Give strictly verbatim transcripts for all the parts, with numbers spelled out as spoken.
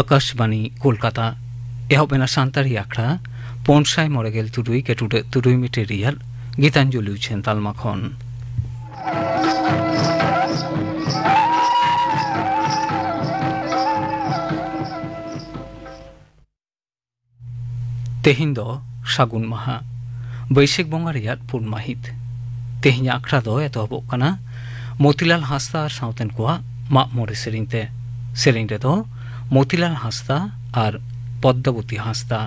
ᱟᱠᱟᱥᱵᱟᱱᱤ ᱠᱳᱞᱠᱟᱛᱟ᱾ ᱮᱦᱚᱵ ᱮᱱᱟ ᱥᱟᱱᱛᱟᱲᱤ ᱟᱠᱷᱲᱟ ᱯᱩᱱ ᱥᱟᱭ ᱢᱚᱬᱮ ᱜᱮᱞ ᱛᱩᱨᱩᱭ ᱜᱮᱴᱩᱰᱟᱹᱜ ᱛᱩᱨᱩᱭ ᱢᱤᱴᱟᱨ ᱨᱮᱭᱟᱜ ᱜᱤᱛᱟᱧᱡᱚᱞᱤ ᱩᱪᱷᱟᱹᱱ ᱛᱟᱞᱢᱟ ᱠᱷᱚᱱ᱾ ᱛᱮᱦᱮᱧ ᱫᱚ ᱥᱟᱹᱜᱩᱱ ᱢᱟᱦᱟ, ᱵᱟᱹᱭᱥᱟᱹᱠᱷ ᱵᱚᱸᱜᱟ ᱨᱮᱭᱟᱜ ᱯᱩᱱ ᱢᱟᱹᱦᱤᱛ᱾ ᱛᱮᱦᱮᱧᱟᱜ ᱟᱠᱷᱲᱟ ᱫᱚ ᱮᱛᱚᱦᱚᱵᱚᱜ ᱠᱟᱱᱟ ᱢᱚᱛᱤᱞᱟᱞ ᱦᱟᱸᱥᱫᱟ ᱟᱨ ᱥᱟᱶᱛᱮᱱ ᱠᱚᱣᱟᱜ ᱢᱟᱜ ᱢᱚᱬᱮ ᱥᱮᱨᱮᱧ ᱛᱮ᱾ ᱥᱮᱨᱮᱧ ᱨᱮᱫᱚ ᱢᱚᱛᱤᱞᱟᱞ ᱦᱟᱸᱥᱫᱟ ᱟᱨ ᱯᱚᱫᱽᱫᱟᱵᱚᱛᱤ ᱦᱟᱸᱥᱫᱟ᱾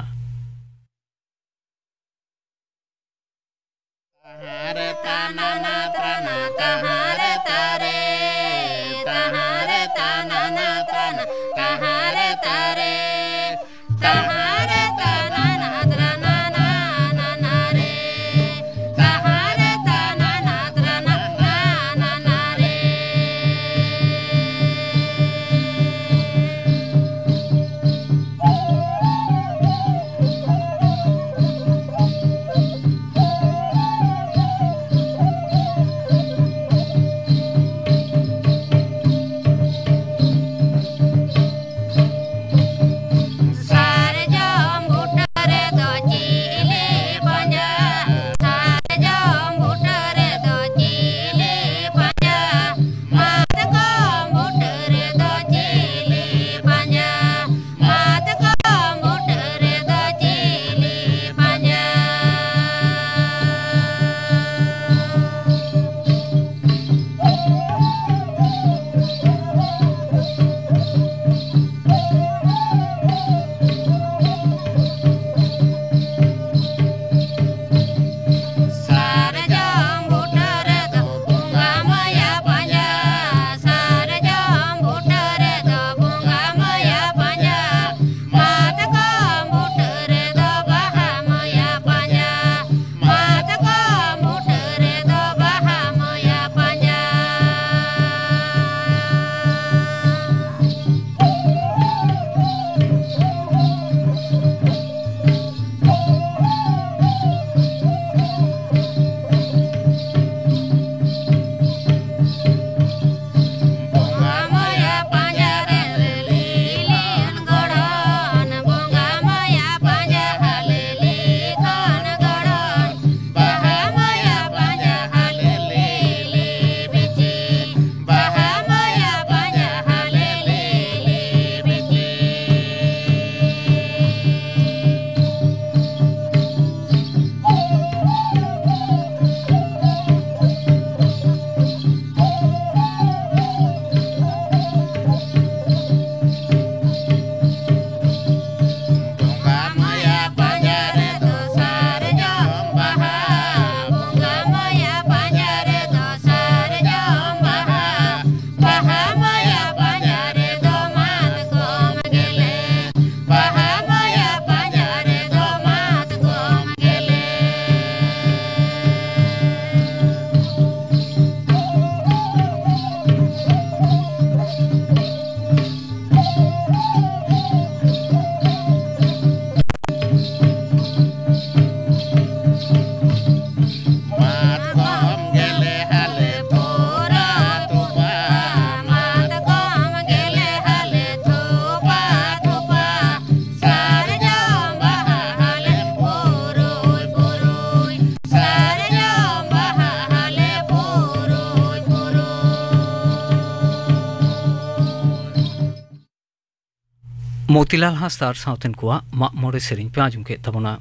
ᱢᱚᱛᱤᱞᱟᱞ ᱦᱟᱸᱥᱫᱟ ᱟᱨ ᱥᱟᱶᱛᱮᱱ ᱠᱚᱣᱟᱜ ᱢᱟᱜ ᱢᱚᱬᱮ ᱥᱮᱨᱮᱧ ᱯᱮ ᱟᱸᱡᱚᱢ ᱠᱮᱫ ᱛᱟᱵᱚᱱᱟ᱾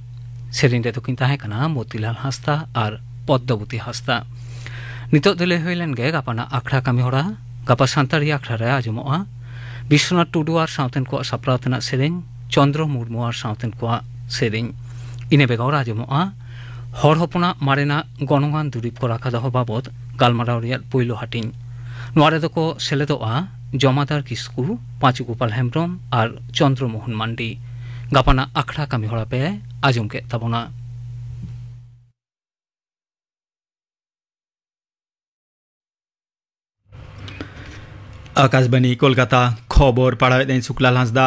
ᱥᱮᱨᱮᱧ ᱨᱮᱫᱚ ᱠᱤᱱ ᱛᱟᱦᱮᱸ ᱠᱟᱱᱟ ᱢᱚᱛᱤᱞᱟᱞ ᱦᱟᱸᱥᱫᱟ ᱟᱨ ᱯᱚᱫᱽᱫᱟᱵᱚᱛᱤ ᱦᱟᱸᱥᱫᱟ᱾ ᱱᱤᱛᱚᱜ ᱫᱚ ᱞᱟᱹᱭ ᱦᱩᱭ ᱞᱮᱱ ᱜᱮ ᱜᱟᱯᱟᱱᱟᱜ ᱟᱠᱷᱲᱟ ᱠᱟᱹᱢᱤ ᱦᱚᱨᱟ᱾ ᱜᱟᱯᱟ ᱥᱟᱱᱛᱟᱲᱤ ᱟᱠᱷᱲᱟ ᱨᱮ ᱟᱸᱡᱚᱢᱚᱜᱼᱟ ᱵᱤᱥᱣᱚᱱᱟᱛᱷ ᱴᱩᱰᱩ ᱟᱨ ᱥᱟᱶᱛᱮᱱ ᱠᱚᱣᱟᱜ ᱥᱟᱯᱲᱟᱣ ᱛᱮᱱᱟᱜ ᱥᱮᱨᱮᱧ, ᱪᱚᱱᱫᱨᱚ ᱢᱩᱨᱢᱩ ᱟᱨ ᱥᱟᱶᱛᱮᱱ ᱠᱚᱣᱟᱜ ᱥᱮᱨᱮᱧ᱾ ᱤᱱᱟᱹ ᱵᱮᱜᱚᱨ ᱟᱸᱡᱚᱢᱚᱜᱼᱟ ᱦᱚᱲ ᱦᱚᱯᱚᱱᱟᱜ ᱢᱟᱨᱮᱱᱟᱜ ᱜᱚᱱᱚᱝᱟᱱ ᱫᱩᱨᱤᱵᱽ ᱠᱚ ᱨᱟᱠᱷᱟ ᱫᱚᱦᱚ ᱵᱟᱵᱚᱫ ᱜᱟᱞᱢᱟᱨᱟᱣ ᱨᱮᱭᱟᱜ ᱯᱩᱭᱞᱩ ᱦᱟᱹᱴᱤᱧ᱾ ᱱᱚᱣᱟ ᱨᱮᱫᱚ ᱠᱚ ᱥᱮᱞᱮᱫᱚᱜᱼᱟ ᱡᱚᱢᱟᱫᱟᱨ ᱠᱤᱥᱠᱩ, ᱯᱟᱸᱪᱩ ᱜᱳᱯᱟᱞ ᱦᱮᱢᱵᱽᱨᱚᱢ ᱟᱨ ᱪᱚᱱᱫᱨᱚ ᱢᱳᱦᱚᱱ ᱢᱟᱱᱰᱤ᱾ ᱜᱟᱯᱟᱱᱟᱜ ᱟᱠᱷᱲᱟ ᱠᱟᱹᱢᱤ ᱦᱚᱨᱟ ᱯᱮ ᱟᱸᱡᱚᱢ ᱠᱮᱫ ᱛᱟᱵᱚᱱᱟ᱾ ᱟᱠᱟᱥᱵᱟᱱᱤ ᱠᱳᱞᱠᱟᱛᱟ, ᱠᱷᱚᱵᱚᱨ ᱯᱟᱲᱦᱟᱣᱮᱫ ᱟᱹᱧ ᱥᱩᱠᱞᱟᱞ ᱦᱟᱸᱥᱫᱟ᱾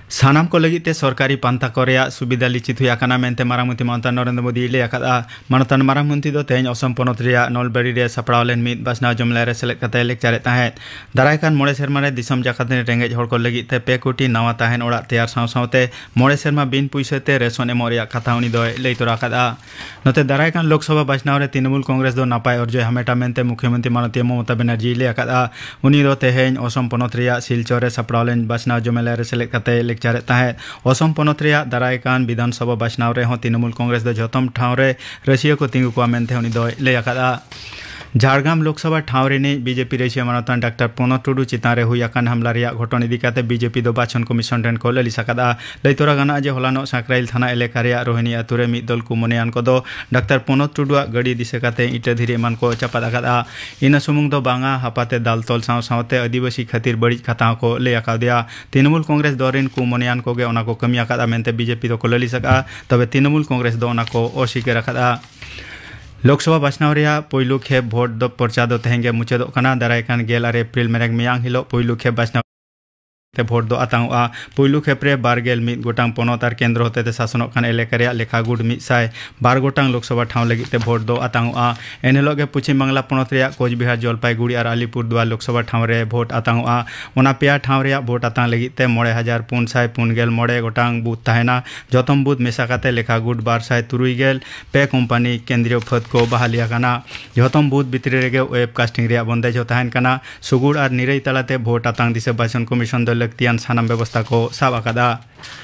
ᱥᱟᱱᱟᱢ ᱠᱚ ᱞᱟᱹᱜᱤᱫ ᱛᱮ ᱥᱚᱨᱠᱟᱨᱤ ᱯᱟᱱᱛᱷᱟ ᱠᱚ ᱨᱮᱭᱟᱜ ᱥᱩᱵᱤᱫᱷᱟ ᱞᱤᱪᱤᱛ ᱦᱩᱭ ᱟᱠᱟᱱᱟ ᱢᱮᱱᱛᱮ ᱢᱟᱨᱟᱝ ᱢᱚᱱᱛᱨᱤ ᱢᱚᱢᱚᱛᱟ ᱱᱚᱨᱮᱱᱫᱨᱚ ᱢᱳᱫᱤᱭ ᱞᱟᱹᱭ ᱟᱠᱟᱫᱼᱟ᱾ ᱢᱟᱱᱚᱛᱟᱱ ᱢᱟᱨᱟᱝ ᱢᱚᱱᱛᱨᱤ ᱫᱚ ᱛᱮᱦᱮᱧ ᱚᱥᱚᱢ ᱯᱚᱱᱚᱛ ᱨᱮᱭᱟᱜ ᱱᱚᱞᱵᱟᱲᱤ ᱨᱮ ᱥᱟᱯᱲᱟᱣ ᱞᱮᱱ ᱢᱤᱫ ᱵᱟᱪᱷᱱᱟᱣ ᱡᱚᱢᱮᱞᱟᱭ ᱨᱮ ᱥᱮᱞᱮᱫ ᱠᱟᱛᱮ ᱞᱮᱠᱪᱟᱨᱮᱫ ᱛᱟᱦᱮᱸᱫ᱾ ᱫᱟᱨᱟᱭ ᱠᱟᱱ ᱢᱚᱬᱮ ᱥᱮᱨᱢᱟ ᱨᱮ ᱫᱤᱥᱚᱢ ᱡᱟᱠᱟᱛ ᱨᱮᱱ ᱨᱮᱸᱜᱮᱡ ᱦᱚᱲ ᱠᱚ ᱞᱟᱹᱜᱤᱫ ᱛᱮ ᱯᱮ ᱠᱳᱴᱤ ᱱᱟᱣᱟ ᱛᱟᱦᱮᱱ ᱚᱲᱟᱜ ᱛᱮᱭᱟᱨ ᱥᱟᱶ ᱥᱟᱶᱛᱮ ᱢᱚᱬᱮ ᱥᱮᱨᱢᱟ ᱵᱤᱱ ᱯᱩᱭᱥᱟᱹ ᱛᱮ ᱨᱮᱥᱚᱱ ᱮᱢᱚᱜ ᱨᱮᱭᱟᱜ ᱠᱟᱛᱷᱟ ᱩᱱᱤ ᱫᱚᱭ ᱞᱟᱹᱭ ᱛᱚᱨᱟ ᱟᱠᱟᱫᱼᱟ᱾ ᱱᱚᱛᱮ ᱫᱟᱨᱟᱭ ᱠᱟᱱ ᱞᱳᱠᱥᱚᱵᱷᱟ ᱵᱟᱪᱷᱱᱟᱣ ᱨᱮ ᱛᱨᱤᱱᱚᱢᱩᱞ ᱠᱚᱝᱜᱨᱮᱥ ᱫᱚ ᱱᱟᱯᱟᱭ ᱚᱨᱡᱚᱭ ᱦᱟᱢᱮᱴᱟ ᱢᱮᱱᱛᱮ ᱢᱩᱠᱷᱭᱚᱢᱚᱱᱛᱨᱤ ᱢᱟᱱᱚᱛᱤᱭᱟᱹ ᱢᱚᱢᱚᱛᱟ ᱵᱮᱱᱟᱨᱡᱤᱭ ᱞᱟᱹᱭ ᱟᱠᱟᱫᱼᱟ᱾ ᱩᱱᱤ ᱫᱚ ᱛᱮᱦᱮᱧ ᱚᱥᱚᱢ ᱯᱚᱱᱚᱛ ᱨᱮᱭᱟᱜ ᱥᱤᱞᱪᱚᱨ ᱨᱮ ᱥᱟᱯᱲᱟᱣ ᱞᱮᱱ ᱵᱟᱪᱷᱱᱟᱣ ᱡᱚᱢᱮᱞᱟᱭ ᱨᱮ ᱥᱮᱞᱮᱫ ᱠᱟᱛᱮ ᱞᱮᱠᱪᱟᱨᱮᱫ ᱛᱟᱦᱮᱸᱫ᱾ ᱚᱥᱚᱢ ᱯᱚᱱᱚᱛ ᱨᱮᱭᱟᱜ ᱫᱟᱨᱟᱭ ᱠᱟᱱ ᱵᱤᱫᱷᱟᱱ ᱥᱚᱵᱷᱟ ᱵᱟᱪᱷᱱᱟᱣ ᱨᱮᱦᱚᱸ ᱛᱨᱤᱱᱚᱢᱩᱞ ᱠᱚᱝᱜᱨᱮᱥ ᱫᱚ ᱡᱷᱚᱛᱚᱢ ᱴᱷᱟᱶ ᱨᱮ ᱨᱟᱹᱥᱤᱭᱟᱹ ᱠᱚ ᱛᱤᱸᱜᱩ ᱠᱚᱣᱟ ᱢᱮᱱᱛᱮ ᱩᱱᱤ ᱫᱚᱭ ᱞᱟᱹᱭ ᱟᱠᱟᱫᱼᱟ᱾ ᱡᱷᱟᱲᱜᱨᱟᱢ ᱞᱳᱠᱥᱚᱵᱷᱟ ᱴᱷᱟᱶ ᱨᱤᱱᱤᱡ ᱵᱤᱡᱮᱯᱤ ᱨᱟᱹᱥᱤᱭᱟᱹ ᱢᱟᱱᱚᱛᱟᱱ ᱰᱟᱠᱛᱟᱨ ᱯᱨᱚᱱᱚᱵ ᱴᱩᱰᱩ ᱪᱮᱛᱟᱱ ᱨᱮ ᱦᱩᱭ ᱟᱠᱟᱱ ᱦᱟᱢᱞᱟ ᱨᱮᱭᱟᱜ ᱜᱷᱚᱴᱚᱱ ᱤᱫᱤ ᱠᱟᱛᱮ ᱵᱤᱡᱮᱯᱤ ᱫᱚ ᱵᱟᱪᱷᱚᱱ ᱠᱚᱢᱤᱥᱚᱱ ᱴᱷᱮᱱ ᱠᱚ ᱞᱟᱹᱞᱤᱥ ᱟᱠᱟᱫᱼᱟ᱾ ᱞᱟᱹᱭ ᱛᱚᱨᱟ ᱜᱟᱱᱚᱜᱼᱟ ᱡᱮ ᱦᱚᱞᱟᱱᱚᱜ ᱥᱟᱸᱠᱨᱟᱭᱤᱞ ᱛᱷᱟᱱᱟ ᱮᱞᱟᱠᱟ ᱨᱮᱭᱟᱜ ᱨᱳᱦᱤᱱᱤ ᱟᱹᱛᱩ ᱨᱮ ᱢᱤᱫ ᱫᱚᱞ ᱠᱩᱢᱚᱱᱤᱭᱟᱱ ᱠᱚᱫᱚ ᱰᱟᱠᱛᱟᱨ ᱯᱨᱚᱱᱚᱵ ᱴᱩᱰᱩᱣᱟᱜ ᱜᱟᱹᱰᱤ ᱫᱤᱥᱟᱹ ᱠᱟᱛᱮ ᱤᱴᱟᱹ ᱫᱷᱤᱨᱤ ᱮᱢᱟᱱ ᱠᱚ ᱪᱟᱯᱟᱫ ᱟᱠᱟᱫᱼᱟ᱾ ᱤᱱᱟᱹ ᱥᱩᱢᱩᱝ ᱫᱚ ᱵᱟᱝᱟ, ᱦᱟᱯᱟᱛᱮ ᱫᱟᱞ ᱛᱚᱞ ᱥᱟᱶ ᱥᱟᱶᱛᱮ ᱟᱹᱫᱤᱵᱟᱹᱥᱤ ᱠᱷᱟᱹᱛᱤᱨ ᱵᱟᱹᱲᱤᱡ ᱠᱟᱛᱷᱟ ᱦᱚᱸᱠᱚ ᱞᱟᱹᱭ ᱟᱠᱟᱣᱫᱮᱭᱟ᱾ ᱛᱨᱤᱱᱚᱢᱩᱞ ᱠᱚᱝᱜᱨᱮᱥ ᱫᱚᱞ ᱨᱤᱱ ᱠᱩᱢᱚᱱᱤᱭᱟᱱ ᱠᱚᱜᱮ ᱚᱱᱟ ᱠᱚ ᱠᱟᱹᱢᱤ ᱟᱠᱟᱫᱼᱟ ᱢᱮᱱᱛᱮ ᱵᱤᱡᱮᱯᱤ ᱫᱚᱠᱚ ᱞᱟᱹᱞᱤᱥ ᱟᱠᱟᱫᱼᱟ, ᱛᱚᱵᱮ ᱛᱨᱤᱱᱚᱢᱩᱞ ᱠᱚᱝᱜᱨᱮᱥ ᱫᱚ ᱚᱱᱟ ᱠᱚ ᱚᱥᱤᱠᱟᱹᱨ ᱟᱠᱟᱫᱼᱟ᱾ ᱞᱳᱠᱥᱚᱵᱷᱟ ᱵᱟᱪᱷᱱᱟᱣ ᱨᱮᱭᱟᱜ ᱯᱩᱭᱞᱩ ᱠᱷᱮᱯ ᱵᱷᱳᱴ ᱫᱚ ᱯᱨᱚᱪᱟᱨ ᱫᱚ ᱛᱮᱦᱮᱧ ᱜᱮ ᱢᱩᱪᱟᱹᱫᱚᱜ ᱠᱟᱱᱟ᱾ ᱫᱟᱨᱟᱭ ᱠᱟᱱ ᱜᱮᱞ ᱟᱨᱮ ᱮᱯᱨᱤᱞ ᱢᱮᱨᱮᱝ ᱢᱮᱭᱟᱝ ᱦᱤᱞᱳᱜ ᱯᱩᱭᱞᱩ ᱠᱷᱮᱯ ᱵᱟᱪᱷᱱᱟᱣ ᱛᱮ ᱵᱷᱳᱴ ᱫᱚ ᱟᱛᱟᱝᱚᱜᱼᱟ᱾ ᱯᱩᱭᱞᱩ ᱠᱷᱮᱯ ᱨᱮ ᱵᱟᱨ ᱜᱮᱞ ᱢᱤᱫ ᱜᱚᱴᱟᱝ ᱯᱚᱱᱚᱛ ᱟᱨ ᱠᱮᱱᱫᱨᱚ ᱦᱚᱛᱮᱛᱮ ᱥᱟᱥᱚᱱᱚᱜ ᱠᱟᱱ ᱮᱞᱟᱠᱟ ᱨᱮᱭᱟᱜ ᱞᱮᱠᱷᱟ ᱜᱩᱴ ᱢᱤᱫ ᱥᱟᱭ ᱵᱟᱨ ᱜᱚᱴᱟᱝ ᱞᱳᱠᱥᱚᱵᱷᱟ ᱴᱷᱟᱶ ᱞᱟᱹᱜᱤᱫ ᱛᱮ ᱵᱷᱳᱴ ᱫᱚ ᱟᱛᱟᱝᱚᱜᱼᱟ᱾ ᱮᱱᱦᱤᱞᱳᱜ ᱜᱮ ᱯᱚᱪᱷᱤᱢ ᱵᱟᱝᱞᱟ ᱯᱚᱱᱚᱛ ᱨᱮᱭᱟᱜ ᱠᱳᱪᱵᱤᱦᱟᱨ, ᱡᱚᱞᱯᱟᱭᱜᱩᱲᱤ ᱟᱨ ᱟᱞᱤᱯᱩᱨᱫᱩᱣᱟᱨ ᱞᱳᱠᱥᱚᱵᱷᱟ ᱴᱷᱟᱶ ᱨᱮ ᱵᱷᱳᱴ ᱟᱛᱟᱝᱚᱜᱼᱟ᱾ ᱚᱱᱟ ᱯᱮᱭᱟ ᱴᱷᱟᱶ ᱨᱮᱭᱟᱜ ᱵᱷᱳᱴ ᱟᱛᱟᱝ ᱞᱟᱹᱜᱤᱫ ᱛᱮ ᱢᱚᱬᱮ ᱦᱟᱡᱟᱨ ᱯᱩᱱ ᱥᱟᱭ ᱯᱩᱱ ᱜᱮᱞ ᱢᱚᱬᱮ ᱜᱚᱴᱟᱝ ᱵᱩᱛᱷ ᱛᱟᱦᱮᱱᱟ᱾ ᱡᱚᱛᱚᱢ ᱵᱩᱛᱷ ᱢᱮᱥᱟ ᱠᱟᱛᱮ ᱞᱮᱠᱷᱟ ᱜᱩᱴ ᱵᱟᱨ ᱥᱟᱭ ᱛᱩᱨᱩᱭ ᱜᱮᱞ ᱯᱮ ᱠᱳᱢᱯᱟᱱᱤ ᱠᱮᱱᱫᱨᱤᱭᱚ ᱯᱷᱟᱹᱫᱽ ᱠᱚ ᱵᱟᱦᱟᱞᱤ ᱟᱠᱟᱱᱟ᱾ ᱡᱚᱛᱚᱢ ᱵᱩᱛᱷ ᱵᱷᱤᱛᱨᱤ ᱨᱮᱜᱮ ᱣᱮᱵ ᱠᱟᱥᱴᱤᱝ ᱨᱮᱭᱟᱜ ᱵᱚᱱᱫᱮᱡ ᱦᱚᱸ ᱛᱟᱦᱮᱱ ᱠᱟᱱᱟ᱾ ᱥᱩᱜᱩᱲ ᱟᱨ ᱱᱤᱨᱟᱹᱭ ᱛᱟᱞᱟᱛᱮ ᱵᱷᱳᱴ ᱟᱛᱟᱝ ᱫᱤᱥᱟᱹ ᱵᱟᱪᱷᱚᱱ ᱠᱚᱢᱤᱥᱚᱱ ᱫᱚ ᱞᱟᱹᱠᱛᱤᱭᱟᱱ ᱥᱟᱱᱟᱢ ᱵᱮᱵᱚᱥᱛᱷᱟ ᱠᱚ ᱥᱟᱵ ᱟᱠᱟᱫᱼᱟ᱾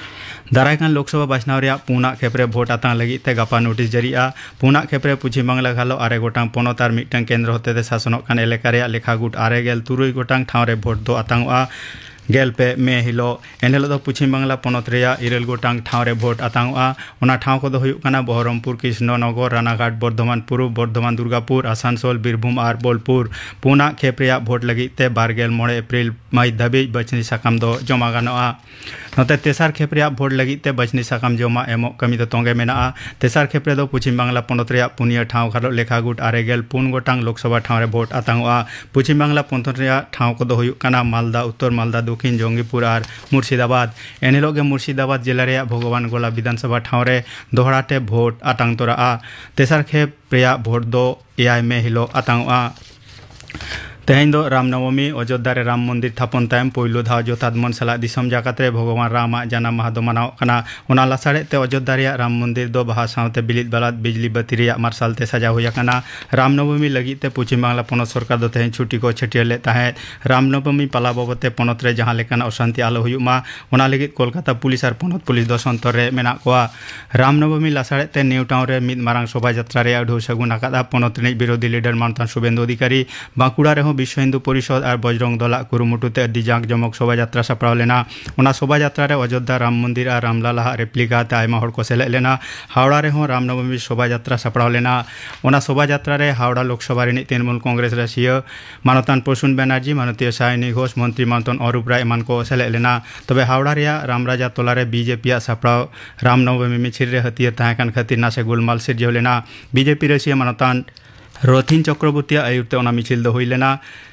ᱫᱟᱨᱟᱭ ᱠᱟᱱ ᱞᱳᱠᱥᱚᱵᱷᱟ ᱵᱟᱪᱷᱱᱟᱣ ᱨᱮᱭᱟᱜ ᱯᱩᱱᱟᱜ ᱠᱷᱮᱯ ᱨᱮ ᱵᱷᱳᱴ ᱟᱛᱟᱝ ᱞᱟᱹᱜᱤᱫ ᱛᱮ ᱜᱟᱯᱟ ᱱᱳᱴᱤᱥ ᱡᱟᱹᱨᱤᱜᱼᱟ᱾ ᱯᱩᱱᱟᱜ ᱠᱷᱮᱯ ᱨᱮ ᱯᱚᱪᱷᱤᱢ ᱵᱟᱝᱞᱟ ᱜᱷᱟᱞᱚ ᱟᱨᱮ ᱜᱚᱴᱟᱝ ᱯᱚᱱᱚᱛ ᱟᱨ ᱢᱤᱫᱴᱟᱝ ᱠᱮᱱᱫᱨᱚ ᱦᱚᱛᱮᱛᱮ ᱥᱟᱥᱚᱱᱚᱜ ᱠᱟᱱ ᱮᱞᱟᱠᱟ ᱨᱮᱭᱟᱜ ᱞᱮᱠᱷᱟ ᱜᱩᱴ ᱟᱨᱮ ᱜᱮᱞ ᱛᱩᱨᱩᱭ ᱜᱚᱴᱟᱝ ᱴᱷᱟᱶ ᱨᱮ ᱵᱷᱳᱴ ᱫᱚ ᱟᱛᱟᱝᱚᱜᱼᱟ᱾ ᱜᱮᱞ ᱯᱮ ᱢᱮ ᱦᱤᱞᱳᱜ, ᱮᱱ ᱦᱤᱞᱳᱜ ᱫᱚ ᱯᱚᱪᱷᱤᱢ ᱵᱟᱝᱞᱟ ᱯᱚᱱᱚᱛ ᱨᱮᱭᱟᱜ ᱤᱨᱟᱹᱞ ᱜᱚᱴᱟᱝ ᱴᱷᱟᱶ ᱨᱮ ᱵᱷᱳᱴ ᱟᱛᱟᱝᱚᱜᱼᱟ᱾ ᱚᱱᱟ ᱴᱷᱟᱶ ᱠᱚᱫᱚ ᱦᱩᱭᱩᱜ ᱠᱟᱱᱟ ᱵᱚᱦᱚᱨᱚᱢᱯᱩᱨ, ᱠᱨᱤᱥᱱᱚᱱᱚᱜᱚᱨ, ᱨᱟᱱᱟᱜᱷᱟᱴ, ᱵᱚᱨᱫᱷᱚᱢᱟᱱ ᱯᱩᱨᱩᱵ, ᱵᱚᱨᱫᱷᱚᱢᱟᱱ ᱫᱩᱨᱜᱟᱯᱩᱨ, ᱟᱥᱟᱱᱥᱳᱞ, ᱵᱤᱨᱵᱷᱩᱢ ᱟᱨ ᱵᱳᱞᱯᱩᱨ᱾ ᱯᱩᱱᱟᱜ ᱠᱷᱮᱯ ᱨᱮᱭᱟᱜ ᱵᱷᱳᱴ ᱞᱟᱹᱜᱤᱫ ᱛᱮ ᱵᱟᱨ ᱜᱮᱞ ᱢᱚᱬᱮ ᱮᱯᱨᱤᱞ ᱢᱟᱹᱦᱤᱛ ᱫᱷᱟᱹᱵᱤᱡ ᱵᱟᱹᱪᱷᱱᱤ ᱥᱟᱠᱟᱢ ᱫᱚ ᱡᱚᱢᱟ ᱜᱟᱱᱚᱜᱼᱟ᱾ ᱱᱚᱛᱮ ᱛᱮᱥᱟᱨ ᱠᱷᱮᱯ ᱨᱮᱭᱟᱜ ᱵᱷᱳᱴ ᱞᱟᱹᱜᱤᱫ ᱛᱮ ᱵᱟᱹᱪᱷᱱᱤ ᱥᱟᱠᱟᱢ ᱡᱚᱢᱟ ᱮᱢᱚᱜ ᱠᱟᱹᱢᱤ ᱫᱚ ᱛᱚᱸᱜᱮ ᱢᱮᱱᱟᱜᱼᱟ᱾ ᱛᱮᱥᱟᱨ ᱠᱷᱮᱯ ᱨᱮᱫᱚ ᱯᱚᱪᱷᱤᱢ ᱵᱟᱝᱞᱟ ᱯᱚᱱᱚᱛ ᱨᱮᱭᱟᱜ ᱯᱩᱱᱭᱟᱹ ᱴᱷᱟᱶ ᱜᱷᱟᱞᱚᱜ ᱞᱮᱠᱷᱟ ᱜᱩᱴ ᱟᱨᱮ ᱜᱮᱞ ᱯᱩᱱ ᱜᱚᱴᱟᱝ ᱞᱳᱠᱥᱚᱵᱷᱟ ᱴᱷᱟᱶ ᱨᱮ ᱵᱷᱳᱴ ᱟᱛᱟᱝᱚᱜᱼᱟ᱾ ᱯᱚᱪᱷᱤᱢ ᱵᱟᱝᱞᱟ ᱯᱚᱱᱚᱛ ᱨᱮᱭᱟᱜ ᱴᱷᱟᱶ ᱠᱚᱫᱚ ᱦᱩᱭᱩᱜ ᱠᱟᱱᱟ ᱢᱟᱞᱫᱟ ᱩᱛᱛᱚᱨ, ᱢᱟᱞᱫᱟ ᱫᱚᱠᱷᱤᱱ, ᱡᱚᱝᱜᱤᱯᱩᱨ ᱟᱨ ᱢᱩᱨᱥᱤᱫᱟᱵᱟᱫᱽ᱾ ᱮᱱ ᱦᱤᱞᱳᱜ ᱜᱮ ᱢᱩᱨᱥᱤᱫᱟᱵᱟᱫᱽ ᱡᱮᱞᱟ ᱨᱮᱭᱟᱜ ᱵᱷᱚᱜᱚᱵᱟᱱ ᱜᱳᱞᱟ ᱵᱤᱫᱷᱟᱱᱥᱚᱵᱷᱟ ᱴᱷᱟᱶ ᱨᱮ ᱫᱚᱦᱲᱟ ᱛᱮ ᱵᱷᱳᱴ ᱟᱛᱟᱝ ᱛᱚᱨᱟᱜᱼᱟ᱾ ᱛᱮᱥᱟᱨ ᱠᱷᱮᱯ ᱨᱮᱭᱟᱜ ᱵᱷᱳᱴ ᱫᱚ ᱮᱭᱟᱭ ᱢᱮ ᱦᱤᱞᱳᱜ ᱟᱛᱟᱝᱚᱜᱼᱟ᱾ ᱛᱮᱦᱮᱧ ᱫᱚ ᱨᱟᱢ ᱱᱚᱵᱚᱢᱤ᱾ ᱚᱡᱳᱫᱽᱫᱷᱟ ᱨᱮ ᱨᱟᱢ ᱢᱚᱱᱫᱤᱨ ᱛᱷᱟᱯᱚᱱ ᱛᱟᱭᱚᱢ ᱯᱳᱭᱞᱳ ᱫᱷᱟᱣ ᱡᱚᱛᱷᱟᱛ ᱢᱚᱱ ᱥᱟᱞᱟᱜ ᱫᱤᱥᱚᱢ ᱡᱟᱠᱟᱛ ᱨᱮ ᱵᱷᱚᱜᱚᱵᱟᱱ ᱨᱟᱢᱟᱜ ᱡᱟᱱᱟᱢ ᱢᱟᱦᱟ ᱫᱚ ᱢᱟᱱᱟᱣᱚᱜ ᱠᱟᱱᱟ᱾ ᱚᱱᱟ ᱞᱟᱥᱟᱲᱦᱮᱫ ᱛᱮ ᱚᱡᱳᱫᱽᱫᱷᱟ ᱨᱮᱭᱟᱜ ᱨᱟᱢ ᱢᱚᱱᱫᱤᱨ ᱫᱚ ᱵᱟᱦᱟ ᱥᱟᱶᱛᱮ ᱵᱤᱞᱤᱫ ᱵᱟᱞᱟᱫ ᱵᱤᱡᱽᱞᱤ ᱵᱟᱹᱛᱤ ᱨᱮᱭᱟᱜ ᱢᱟᱨᱥᱟᱞ ᱛᱮ ᱥᱟᱡᱟᱣ ᱦᱩᱭ ᱟᱠᱟᱱᱟ᱾ ᱨᱟᱢ ᱱᱚᱵᱚᱢᱤ ᱞᱟᱹᱜᱤᱫ ᱛᱮ ᱯᱚᱪᱷᱤᱢ ᱵᱟᱝᱞᱟ ᱯᱚᱱᱚᱛ ᱥᱚᱨᱠᱟᱨ ᱫᱚ ᱛᱮᱦᱮᱧ ᱪᱷᱩᱴᱤ ᱠᱚ ᱪᱷᱟᱹᱴᱭᱟᱹᱨ ᱞᱮᱫ ᱛᱟᱦᱮᱸᱫ᱾ ᱨᱟᱢ ᱱᱚᱵᱚᱢᱤ ᱯᱟᱞᱟ ᱵᱟᱵᱚᱫ ᱛᱮ ᱯᱚᱱᱚᱛ ᱨᱮ ᱡᱟᱦᱟᱸ ᱞᱮᱠᱟᱱᱟᱜ ᱚᱥᱟᱱᱛᱤ ᱟᱞᱚ ᱦᱩᱭᱩᱜ ᱢᱟ, ᱚᱱᱟ ᱞᱟᱹᱜᱤᱫ ᱠᱳᱞᱠᱟᱛᱟ ᱯᱩᱞᱤᱥ ᱟᱨ ᱯᱚᱱᱚᱛ ᱯᱩᱞᱤᱥ ᱫᱚ ᱥᱚᱱᱛᱚᱨ ᱨᱮ ᱢᱮᱱᱟᱜ ᱠᱚᱣᱟ᱾ ᱨᱟᱢ ᱱᱚᱵᱚᱢᱤ ᱞᱟᱥᱟᱲᱦᱮᱫ ᱛᱮ ᱱᱤᱭᱩ ᱴᱟᱣᱩᱱ ᱨᱮ ᱢᱤᱫ ᱢᱟᱨᱟᱝ ᱥᱚᱵᱷᱟ ᱡᱟᱛᱨᱟ ᱨᱮᱭᱟᱜ ᱟᱹᱰᱷᱟᱹᱣ ᱥᱟᱹᱜᱩᱱ ᱟᱠᱟᱫᱼᱟ ᱯᱚᱱᱚᱛ ᱨᱤᱱᱤᱡ ᱵᱤᱨᱳᱫᱷᱤ ᱞᱤᱰᱟᱨ ᱢᱟᱱᱚᱛᱟᱱ ᱥᱩᱵᱮᱱᱫᱩ ᱚᱫᱷᱤᱠᱟᱨᱤ᱾ ᱵᱟᱸᱠᱩᱲᱟ ᱨᱮᱦᱚᱸ ᱵᱤᱥᱥᱚ ᱦᱤᱱᱫᱩ ᱯᱚᱨᱤᱥᱚᱫᱽ ᱟᱨ ᱵᱚᱡᱽᱨᱚᱝ ᱫᱚᱞᱟᱜ ᱠᱩᱨᱩᱢᱩᱴᱩ ᱛᱮ ᱟᱹᱰᱤ ᱡᱟᱸᱠ ᱡᱚᱢᱚᱠ ᱥᱚᱵᱷᱟ ᱡᱟᱛᱨᱟ ᱥᱟᱯᱲᱟᱣ ᱞᱮᱱᱟ᱾ ᱚᱱᱟ ᱥᱚᱵᱷᱟ ᱡᱟᱛᱨᱟ ᱨᱮ ᱚᱡᱳᱫᱽᱫᱷᱟ ᱨᱟᱢ ᱢᱚᱱᱫᱤᱨ ᱟᱨ ᱨᱟᱢᱞᱟᱞᱟ ᱦᱟᱜ ᱨᱮᱯᱞᱤᱠᱟ ᱟᱛᱮ ᱟᱭᱢᱟ ᱦᱚᱲ ᱠᱚ ᱥᱮᱞᱮᱫ ᱞᱮᱱᱟ᱾ ᱦᱟᱣᱲᱟ ᱨᱮᱦᱚᱸ ᱨᱟᱢ ᱱᱚᱵᱚᱢᱤ ᱥᱚᱵᱷᱟ ᱡᱟᱛᱨᱟ ᱥᱟᱯᱲᱟᱣ ᱞᱮᱱᱟ᱾ ᱚᱱᱟ ᱥᱚᱵᱷᱟ ᱡᱟᱛᱨᱟ ᱨᱮ ᱦᱟᱣᱲᱟ ᱞᱳᱠᱥᱚᱵᱷᱟ ᱨᱤᱱᱤᱡ ᱛᱨᱤᱱᱢᱩᱞ ᱠᱚᱝᱜᱨᱮᱥ ᱨᱟᱹᱥᱤᱭᱟᱹ ᱢᱟᱱᱚᱛᱟᱱ ᱯᱨᱚᱥᱩᱱ ᱵᱮᱱᱟᱨᱡᱤ, ᱢᱟᱱᱚᱛᱤᱭᱚ ᱥᱟᱭᱱᱤ ᱜᱷᱳᱥ, ᱢᱚᱱᱛᱨᱤ ᱢᱟᱱᱚᱛᱟᱱ ᱚᱨᱩᱯ ᱨᱟᱭ ᱮᱢᱟᱱ ᱠᱚ ᱥᱮᱞᱮᱫ ᱞᱮᱱᱟ᱾ ᱛᱚᱵᱮ ᱦᱟᱣᱲᱟ ᱨᱮᱭᱟᱜ ᱨᱟᱢᱨᱟᱡᱟ ᱛᱚᱞᱟ ᱨᱮ ᱵᱤᱡᱮᱯᱤ ᱭᱟᱜ ᱥᱟᱯᱲᱟᱣ ᱨᱟᱢ ᱱᱚᱵᱚᱢᱤ ᱢᱤᱪᱷᱤᱞ ᱨᱮ ᱦᱟᱹᱛᱭᱟᱹᱨ ᱛᱟᱦᱮᱸ ᱠᱟᱱ ᱠᱷᱟᱹᱛᱤᱨ ᱱᱟᱥᱮ ᱜᱳᱞᱢᱟᱞ ᱥᱤᱨᱡᱟᱹᱣ ᱞᱮᱱᱟ᱾ ᱵᱤᱡᱮᱯᱤ ᱨᱟᱹᱥᱤᱭᱟᱹ ᱢᱟᱱᱚᱛᱟᱱ ᱨᱚᱛᱷᱤᱱ ᱪᱚᱠᱨᱚᱵᱚᱨᱛᱤᱭᱟᱜ ᱟᱹᱭᱩᱨ ᱛᱮ ᱚᱱᱟ ᱢᱤᱪᱷᱤᱞ ᱫᱚ ᱦᱩᱭ ᱞᱮᱱᱟ᱾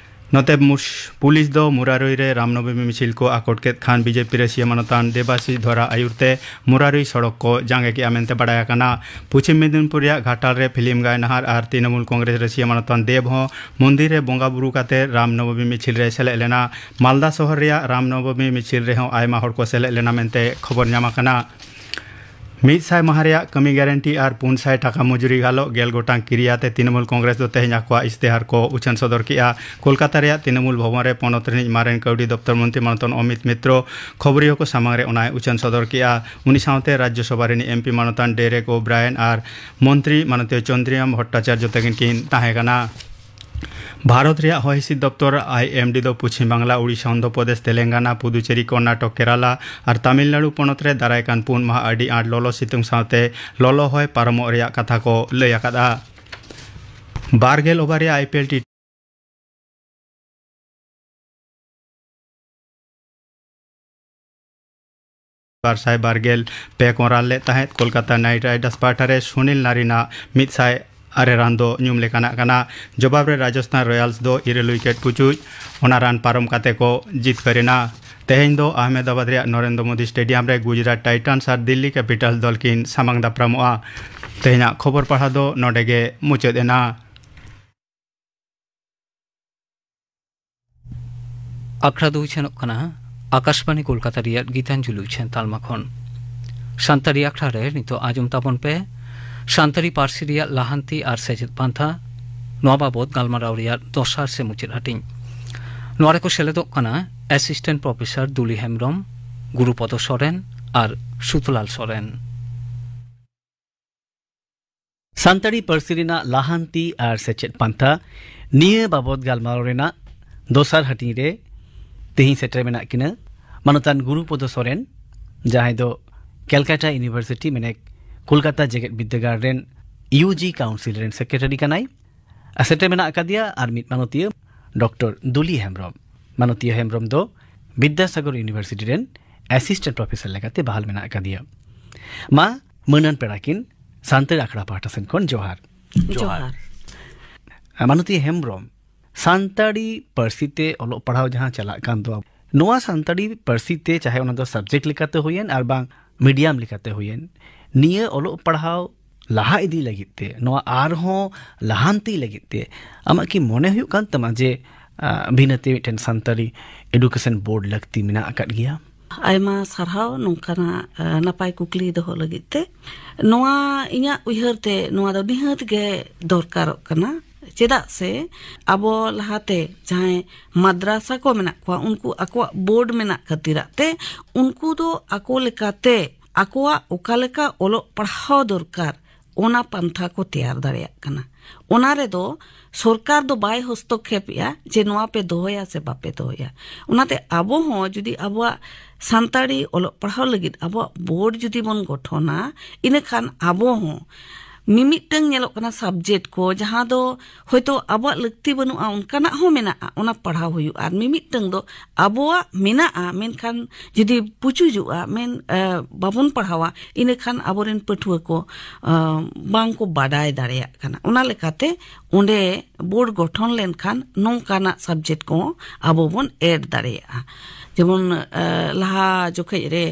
ᱱᱚᱛᱮ ᱢᱩᱥ-, ᱯᱩᱞᱤᱥ ᱫᱚ ᱢᱩᱨᱟᱨᱚᱭ ᱨᱮ ᱨᱟᱢᱱᱚᱵᱚᱢᱤ ᱢᱤᱪᱷᱤᱞ ᱠᱚ ᱟᱠᱚᱴ ᱠᱮᱫ ᱠᱷᱟᱱ, ᱵᱤᱡᱮᱯᱤ ᱨᱟᱹᱥᱤᱭᱟᱹ ᱢᱟᱱᱚᱛᱟᱱ ᱫᱮᱵᱟᱥᱤᱥ ᱫᱷᱚᱨᱟ ᱟᱹᱭᱩᱨ ᱛᱮ ᱢᱩᱨᱟᱨᱚᱭ ᱥᱚᱲᱚᱠ ᱠᱚ ᱡᱟᱸᱜᱮ ᱠᱮᱫᱼᱟ ᱢᱮᱱᱛᱮ ᱵᱟᱰᱟᱭ ᱟᱠᱟᱱᱟ᱾ ᱯᱚᱪᱷᱤᱢ ᱢᱮᱫᱤᱱᱯᱩᱨ ᱨᱮᱭᱟᱜ ᱜᱷᱟᱴᱟᱞ ᱨᱮ ᱯᱷᱤᱞᱢ ᱜᱟᱭᱱᱟᱦᱟᱨ ᱟᱨ ᱛᱨᱤᱱᱚᱢᱩᱞ ᱠᱚᱝᱜᱨᱮᱥ ᱨᱟᱹᱥᱤᱭᱟᱹ ᱢᱟᱱᱚᱛᱟᱱ ᱫᱮᱵᱽ ᱦᱚᱸ ᱢᱚᱱᱫᱤᱨ ᱨᱮ ᱵᱚᱸᱜᱟ ᱵᱩᱨᱩ ᱠᱟᱛᱮ ᱨᱟᱢᱱᱚᱵᱚᱢᱤ ᱢᱤᱪᱷᱤᱞ ᱨᱮ ᱥᱮᱞᱮᱫ ᱞᱮᱱᱟ᱾ ᱢᱟᱞᱫᱟ ᱥᱚᱦᱚᱨ ᱨᱮᱭᱟᱜ ᱨᱟᱢᱱᱚᱵᱚᱢᱤ ᱢᱤᱪᱷᱤᱞ ᱨᱮᱦᱚᱸ ᱟᱭᱢᱟ ᱦᱚᱲ ᱠᱚ ᱥᱮᱞᱮᱫ ᱞᱮᱱᱟ ᱢᱮᱱᱛᱮ ᱠᱷᱚᱵᱚᱨ ᱧᱟᱢ ᱟᱠᱟᱱᱟ᱾ ᱢᱤᱫ ᱥᱟᱭ ᱢᱟᱦᱟ ᱨᱮᱭᱟᱜ ᱠᱟᱹᱢᱤ ᱜᱟᱨᱮᱱᱴᱤ ᱟᱨ ᱯᱩᱱ ᱥᱟᱭ ᱴᱟᱠᱟ ᱢᱚᱡᱩᱨᱤ ᱜᱷᱟᱞᱚᱜ ᱜᱮᱞ ᱜᱚᱴᱟᱝ ᱠᱤᱨᱤᱭᱟ ᱛᱮ ᱛᱨᱤᱱᱚᱢᱩᱞ ᱠᱚᱝᱜᱨᱮᱥ ᱫᱚ ᱛᱮᱦᱮᱧ ᱟᱠᱚᱣᱟᱜ ᱤᱥᱛᱤᱦᱟᱨ ᱠᱚ ᱩᱪᱷᱟᱹᱱ ᱥᱚᱫᱚᱨ ᱠᱮᱫᱼᱟ᱾ ᱠᱳᱞᱠᱟᱛᱟ ᱨᱮᱭᱟᱜ ᱛᱨᱤᱱᱚᱢᱩᱞ ᱵᱷᱚᱵᱚᱱ ᱨᱮ ᱯᱚᱱᱚᱛ ᱨᱤᱱᱤᱡ ᱢᱟᱨᱮᱱ ᱠᱟᱹᱣᱰᱤ ᱫᱚᱯᱛᱚᱨ ᱢᱚᱱᱛᱨᱤ ᱢᱟᱱᱚᱛᱟᱱ ᱚᱢᱤᱛ ᱢᱤᱛᱨᱚ ᱠᱷᱚᱵᱚᱨᱤᱭᱟᱹ ᱠᱚ ᱥᱟᱢᱟᱝ ᱨᱮ ᱚᱱᱟᱭ ᱩᱪᱷᱟᱹᱱ ᱥᱚᱫᱚᱨ ᱠᱮᱫᱼᱟ᱾ ᱩᱱᱤ ᱥᱟᱶᱛᱮ ᱨᱟᱡᱽᱭᱚ ᱥᱚᱵᱷᱟ ᱨᱤᱱᱤᱡ ᱮᱢᱯᱤ ᱢᱟᱱᱚᱛᱟᱱ ᱰᱮᱨᱮᱠ ᱳᱵᱨᱟᱭᱮᱱ ᱟᱨ ᱢᱚᱱᱛᱨᱤ ᱢᱟᱱᱚᱛᱤᱭᱚ ᱪᱚᱱᱫᱨᱤᱭᱟᱢ ᱵᱷᱚᱴᱴᱟᱪᱟᱨᱡᱚ ᱛᱟᱹᱠᱤᱱ ᱠᱤᱱ ᱛᱟᱦᱮᱸ ᱠᱟᱱᱟ᱾ ᱵᱷᱟᱨᱚᱛ ᱨᱮᱭᱟᱜ ᱦᱚᱭ ᱦᱤᱸᱥᱤᱫ ᱫᱚᱯᱛᱚᱨ, ᱟᱭ ᱮᱢ ᱰᱤ, ᱫᱚ ᱯᱚᱪᱷᱤᱢ ᱵᱟᱝᱞᱟ, ᱳᱰᱤᱥᱟ, ᱚᱱᱫᱷᱨᱚ ᱯᱨᱚᱫᱮᱥ, ᱛᱮᱞᱮᱝᱜᱟᱱᱟ, ᱯᱩᱫᱩᱪᱮᱨᱤ, ᱠᱚᱨᱱᱟᱴᱚᱠ, ᱠᱮᱨᱟᱞᱟ ᱟᱨ ᱛᱟᱢᱤᱞᱱᱟᱲᱩ ᱯᱚᱱᱚᱛ ᱨᱮ ᱫᱟᱨᱟᱭ ᱠᱟᱱ ᱯᱩᱱ ᱢᱟᱦᱟ ᱟᱹᱰᱤ ᱟᱸᱴ ᱞᱚᱞᱚ ᱥᱤᱛᱩᱝ ᱥᱟᱶᱛᱮ ᱞᱚᱞᱚ ᱦᱚᱭ ᱯᱟᱨᱚᱢᱚᱜ ᱨᱮᱭᱟᱜ ᱠᱟᱛᱷᱟ ᱠᱚ ᱞᱟᱹᱭ ᱟᱠᱟᱫᱼᱟ᱾ ᱵᱟᱨ ᱜᱮᱞ ᱳᱵᱷᱟᱨ ᱨᱮᱭᱟᱜ ᱟᱭ ᱯᱤ ᱮᱞ ᱴᱤ ᱵᱟᱨ ᱥᱟᱭ ᱵᱟᱨ ᱜᱮᱞ ᱯᱮ ᱠᱚ ᱨᱟᱱ ᱞᱮᱫ ᱛᱟᱦᱮᱸᱫ᱾ ᱠᱳᱞᱠᱟᱛᱟ ᱱᱟᱭᱤᱴ ᱨᱟᱭᱰᱟᱨᱥ ᱯᱟᱦᱴᱟ ᱨᱮ ᱥᱩᱱᱤᱞ ᱱᱟᱨᱤᱱᱟᱜ ᱢᱤᱫ ᱥᱟᱭ ᱟᱨᱮ ᱨᱟᱱ ᱫᱚ ᱧᱩᱢ ᱞᱮᱠᱟᱱᱟᱜ ᱠᱟᱱᱟ᱾ ᱡᱚᱵᱟᱵ ᱨᱮ ᱨᱟᱡᱚᱥᱛᱷᱟᱱ ᱨᱚᱭᱟᱞᱥ ᱫᱚ ᱤᱨᱟᱹᱞ ᱩᱭᱠᱮᱴ ᱯᱩᱪᱩᱡ ᱚᱱᱟ ᱨᱟᱱ ᱯᱟᱨᱚᱢ ᱠᱟᱛᱮ ᱠᱚ ᱡᱤᱛᱠᱟᱹᱨ ᱮᱱᱟ᱾ ᱛᱮᱦᱮᱧ ᱫᱚ ᱟᱦᱢᱮᱫᱟᱵᱟᱫᱽ ᱨᱮᱭᱟᱜ ᱱᱚᱨᱮᱱᱫᱨᱚ ᱢᱳᱫᱤ ᱥᱴᱮᱰᱤᱭᱟᱢ ᱨᱮ ᱜᱩᱡᱽᱨᱟᱴ ᱴᱟᱭᱴᱟᱱᱥ ᱟᱨ ᱫᱤᱞᱞᱤ ᱠᱮᱯᱤᱴᱟᱞᱥ ᱫᱚᱞ ᱠᱤᱱ ᱥᱟᱢᱟᱝ ᱫᱟᱯᱨᱟᱢᱚᱜᱼᱟ᱾ ᱛᱮᱦᱮᱧᱟᱜ ᱠᱷᱚᱵᱚᱨ ᱯᱟᱲᱦᱟᱣ ᱫᱚ ᱱᱚᱰᱮ ᱜᱮ ᱢᱩᱪᱟᱹᱫ ᱮᱱᱟ᱾ ᱟᱠᱷᱲᱟ ᱫᱚ ᱩᱪᱷᱟᱹᱱᱚᱜ ᱠᱟᱱᱟ ᱟᱠᱟᱥᱵᱟᱬᱤ ᱠᱳᱞᱠᱟᱛᱟ ᱨᱮᱭᱟᱜ ᱜᱤᱛᱟᱧᱡᱚᱞᱤ ᱩᱪᱷᱟᱹᱱ ᱛᱟᱞᱢᱟ ᱠᱷᱚᱱ᱾ ᱥᱟᱱᱛᱟᱲᱤ ᱟᱠᱷᱲᱟ ᱨᱮ ᱱᱤᱛᱚᱜ ᱟᱸᱡᱚᱢ ᱛᱟᱵᱚᱱ ᱯᱮ ᱥᱟᱱᱛᱟᱲᱤ ᱯᱟᱹᱨᱥᱤ ᱨᱮᱭᱟᱜ ᱞᱟᱦᱟᱱᱛᱤ ᱟᱨ ᱥᱮᱪᱮᱫ ᱯᱟᱱᱛᱷᱟ᱾ ᱱᱚᱣᱟ ᱵᱟᱵᱚᱛ ᱜᱟᱞᱢᱟᱨᱟᱣ ᱨᱮᱭᱟᱜ ᱫᱚᱥᱟᱨ ᱥᱮ ᱢᱩᱪᱟᱹᱫ ᱦᱟᱹᱴᱤᱧ᱾ ᱱᱚᱣᱟ ᱨᱮᱠᱚ ᱥᱮᱞᱮᱫᱚᱜ ᱠᱟᱱᱟ ᱮᱥᱤᱥᱴᱮᱱᱴ ᱯᱨᱚᱯᱷᱮᱥᱚᱨ ᱫᱩᱞᱤ ᱦᱮᱢᱵᱽᱨᱚᱢ, ᱜᱩᱨᱩᱯᱚᱫᱚ ᱥᱚᱨᱮᱱ ᱟᱨ ᱥᱩᱛᱚᱞᱟᱞ ᱥᱚᱨᱮᱱ᱾ ᱥᱟᱱᱛᱟᱲᱤ ᱯᱟᱹᱨᱥᱤ ᱨᱮᱱᱟᱜ ᱞᱟᱦᱟᱱᱛᱤ ᱟᱨ ᱥᱮᱪᱮᱫ ᱯᱟᱱᱛᱷᱟ, ᱱᱤᱭᱟᱹ ᱵᱟᱵᱚᱛ ᱜᱟᱞᱢᱟᱨᱟᱣ ᱨᱮᱱᱟᱜ ᱫᱚᱥᱟᱨ ᱦᱟᱹᱴᱤᱧ ᱨᱮ ᱛᱮᱦᱮᱧ ᱥᱮᱴᱮᱨ ᱢᱮᱱᱟᱜ ᱠᱤᱱᱟ ᱢᱟᱱᱚᱛᱟᱱ ᱜᱩᱨᱩᱯᱚᱫᱚ ᱥᱚᱨᱮᱱ, ᱡᱟᱦᱟᱸᱭ ᱫᱚ ᱠᱮᱞᱠᱟᱴᱟ ᱤᱭᱩᱱᱤᱵᱷᱟᱨᱥᱤᱴᱤ, ᱢᱮᱱᱮᱠ ᱠᱳᱞᱠᱟᱛᱟ ᱡᱮᱜᱮᱛ ᱵᱤᱨᱫᱟᱹᱜᱟᱲ ᱨᱮᱱ ᱤᱭᱩ ᱡᱤ ᱠᱟᱣᱩᱱᱥᱤᱞ ᱨᱮᱱ ᱥᱮᱠᱨᱮᱴᱟᱨᱤ ᱠᱟᱱᱟᱭ᱾ ᱟᱨ ᱥᱮᱴᱮᱨ ᱢᱮᱱᱟᱜ ᱟᱠᱟᱫᱮᱭᱟ ᱟᱨ ᱢᱤᱫ ᱢᱟᱱᱚᱛᱤᱭᱟᱹ, ᱰᱚᱠᱴᱚᱨ ᱫᱩᱞᱤ ᱦᱮᱢᱵᱽᱨᱚᱢ᱾ ᱢᱟᱱᱚᱛᱤᱭᱟᱹ ᱦᱮᱢᱵᱽᱨᱚᱢ ᱫᱚ ᱵᱤᱫᱽᱫᱟᱥᱟᱜᱚᱨ ᱤᱭᱩᱱᱤᱵᱷᱟᱨᱥᱤᱴᱤ ᱨᱮᱱ ᱮᱥᱤᱥᱴᱮᱱᱴ ᱯᱨᱚᱯᱷᱮᱥᱚᱨ ᱞᱮᱠᱟᱛᱮ ᱵᱟᱦᱟᱞ ᱢᱮᱱᱟᱜ ᱟᱠᱟᱫᱮᱭᱟ᱾ ᱢᱟ, ᱢᱟᱹᱱᱟᱱ ᱯᱮᱲᱟ ᱠᱤᱱ ᱥᱟᱱᱛᱟᱲ ᱟᱠᱷᱲᱟ ᱯᱟᱦᱴᱟ ᱥᱮᱱ ᱠᱷᱚᱱ ᱡᱚᱦᱟᱨ᱾ ᱡᱚᱦᱟᱨ᱾ ᱡᱚᱦᱟᱨ᱾ ᱢᱟᱱᱚᱛᱤᱭᱟᱹ ᱦᱮᱢᱵᱽᱨᱚᱢ, ᱥᱟᱱᱛᱟᱲᱤ ᱯᱟᱹᱨᱥᱤ ᱛᱮ ᱚᱞᱚᱜ ᱯᱟᱲᱦᱟᱣ ᱡᱟᱦᱟᱸ ᱪᱟᱞᱟᱜ ᱠᱟᱱ ᱫᱚ, ᱱᱚᱣᱟ ᱥᱟᱱᱛᱟᱲᱤ ᱯᱟᱹᱨᱥᱤ ᱛᱮ, ᱪᱟᱦᱮ ᱚᱱᱟ ᱫᱚ ᱥᱟᱵᱡᱮᱠᱴ ᱞᱮᱠᱟᱛᱮ ᱦᱩᱭᱮᱱ ᱟᱨ ᱵᱟᱝ ᱢᱤᱰᱤᱭᱟᱢ ᱞᱮᱠᱟᱛᱮ ᱦᱩᱭᱮᱱ, ᱱᱤᱭᱟᱹ ᱚᱞᱚᱜ ᱯᱟᱲᱦᱟᱣ ᱞᱟᱦᱟ ᱤᱫᱤ ᱞᱟᱹᱜᱤᱫ ᱛᱮ, ᱱᱚᱣᱟ ᱟᱨᱦᱚᱸ ᱞᱟᱦᱟᱱᱛᱤ ᱞᱟᱹᱜᱤᱫ ᱛᱮ ᱟᱢᱟᱜ ᱠᱤ ᱢᱚᱱᱮ ᱦᱩᱭᱩᱜ ᱠᱟᱱ ᱛᱟᱢᱟ ᱡᱮ, ᱟ, ᱵᱷᱤᱱᱟᱹᱛᱮ ᱢᱤᱫᱴᱮᱱ ᱥᱟᱱᱛᱟᱲᱤ ᱮᱰᱩᱠᱮᱥᱚᱱ ᱵᱳᱨᱰ ᱞᱟᱹᱠᱛᱤ ᱢᱮᱱᱟᱜ ᱟᱠᱟᱫ ᱜᱮᱭᱟ? ᱟᱭᱢᱟ ᱥᱟᱨᱦᱟᱣ ᱱᱚᱝᱠᱟᱱᱟᱜ ᱱᱟᱯᱟᱭ ᱠᱩᱠᱞᱤ ᱫᱚᱦᱚ ᱞᱟᱹᱜᱤᱫ ᱛᱮ᱾ ᱱᱚᱣᱟ ᱤᱧᱟᱹᱜ ᱩᱭᱦᱟᱹᱨ ᱛᱮ ᱱᱚᱣᱟ ᱫᱚ ᱱᱤᱦᱟᱹᱛ ᱜᱮ ᱫᱚᱨᱠᱟᱨᱚᱜ ᱠᱟᱱᱟ᱾ ᱪᱮᱫᱟᱜ ᱥᱮ ᱟᱵᱚ ᱞᱟᱦᱟᱛᱮ ᱡᱟᱦᱟᱸᱭ ᱢᱟᱫᱽᱨᱟᱥᱟ ᱠᱚ ᱢᱮᱱᱟᱜ ᱠᱚᱣᱟ, ᱩᱱᱠᱩ ᱟᱠᱚᱣᱟᱜ ᱵᱳᱨᱰ ᱢᱮᱱᱟᱜ ᱠᱷᱟᱹᱛᱤᱨᱟᱜ ᱛᱮ ᱩᱱᱠᱩ ᱫᱚ ᱟᱠᱚ ᱞᱮᱠᱟᱛᱮ ᱟᱠᱚᱣᱟᱜ ᱚᱠᱟ ᱞᱮᱠᱟ ᱚᱞᱚᱜ ᱯᱟᱲᱦᱟᱣ ᱫᱚᱨᱠᱟᱨ, ᱚᱱᱟ ᱯᱟᱱᱛᱷᱟ ᱠᱚ ᱛᱮᱭᱟᱨ ᱫᱟᱲᱮᱭᱟᱜ ᱠᱟᱱᱟ᱾ ᱚᱱᱟ ᱨᱮᱫᱚ ᱥᱚᱨᱠᱟᱨ ᱫᱚ ᱵᱟᱭ ᱦᱚᱥᱛᱚᱠᱠᱷᱮᱯᱮᱜᱼᱟ ᱡᱮ ᱱᱚᱣᱟ ᱯᱮ ᱫᱚᱦᱚᱭᱟ ᱥᱮ ᱵᱟᱯᱮ ᱫᱚᱦᱚᱭᱟ᱾ ᱚᱱᱟᱛᱮ ᱟᱵᱚ ᱦᱚᱸ ᱡᱩᱫᱤ ᱟᱵᱚᱣᱟᱜ ᱥᱟᱱᱛᱟᱲᱤ ᱚᱞᱚᱜ ᱯᱟᱲᱦᱟᱣ ᱞᱟᱹᱜᱤᱫ ᱟᱵᱚᱣᱟᱜ ᱵᱳᱨᱰ ᱡᱩᱫᱤ ᱵᱚᱱ ᱜᱚᱴᱷᱚᱱᱟ, ᱤᱱᱟᱹᱠᱷᱟᱱ ᱟᱵᱚ ᱦᱚᱸ ᱢᱤᱢᱤᱫᱴᱟᱝ ᱧᱮᱞᱚᱜ ᱠᱟᱱᱟ ᱥᱟᱵᱡᱮᱠᱴ ᱠᱚ, ᱡᱟᱦᱟᱸ ᱫᱚ ᱦᱚᱭᱛᱳ ᱟᱵᱚᱣᱟᱜ ᱞᱟᱹᱠᱛᱤ ᱵᱟᱹᱱᱩᱜᱼᱟ, ᱚᱱᱠᱟᱱᱟᱜ ᱦᱚᱸ ᱢᱮᱱᱟᱜᱼᱟ, ᱚᱱᱟ ᱯᱟᱲᱦᱟᱣ ᱦᱩᱭᱩᱜᱼᱟ᱾ ᱟᱨ ᱢᱤᱢᱤᱫᱴᱟᱝ ᱫᱚ ᱟᱵᱚᱣᱟᱜ ᱢᱮᱱᱟᱜᱼᱟ, ᱢᱮᱱᱠᱷᱟᱱ ᱡᱩᱫᱤ ᱯᱩᱪᱩᱡᱚᱜᱼᱟ, ᱢᱮᱱ ᱮ, ᱵᱟᱵᱚᱱ ᱯᱟᱲᱦᱟᱣᱟ, ᱤᱱᱟᱹᱠᱷᱟᱱ ᱟᱵᱚᱨᱮᱱ ᱯᱟᱹᱴᱷᱩᱣᱟᱹ ᱠᱚ ᱵᱟᱝ ᱠᱚ ᱵᱟᱰᱟᱭ ᱫᱟᱲᱮᱭᱟᱜ ᱠᱟᱱᱟ᱾ ᱚᱱᱟ ᱞᱮᱠᱟᱛᱮ ᱚᱸᱰᱮ ᱵᱳᱨᱰ ᱜᱚᱴᱷᱚᱱ ᱞᱮᱱᱠᱷᱟᱱ ᱱᱚᱝᱠᱟᱱᱟᱜ ᱥᱟᱵᱡᱮᱠᱴ ᱠᱚᱦᱚᱸ ᱟᱵᱚ ᱵᱚᱱ ᱮᱰ ᱫᱟᱲᱮᱭᱟᱜᱼᱟ᱾ ᱡᱮᱢᱚᱱ ᱞᱟᱦᱟ ᱡᱚᱠᱷᱮᱡ ᱨᱮ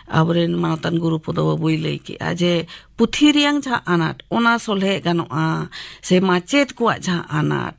ᱟᱵᱚᱨᱮᱱ ᱢᱟᱱᱚᱛᱟᱱ ᱜᱩᱨᱩ ᱯᱚᱫᱚ ᱵᱟᱵᱩᱭ ᱞᱟᱹᱭ ᱠᱮᱜᱼᱟ ᱡᱮ ᱯᱩᱛᱷᱤ ᱨᱮᱭᱟᱝ ᱡᱟᱦᱟᱸ ᱟᱱᱟᱴ, ᱚᱱᱟ ᱥᱚᱞᱦᱮ ᱜᱟᱱᱚᱜᱼᱟ, ᱥᱮ ᱢᱟᱪᱮᱫ ᱠᱚᱣᱟᱜ ᱡᱟᱦᱟᱸ ᱟᱱᱟᱴ,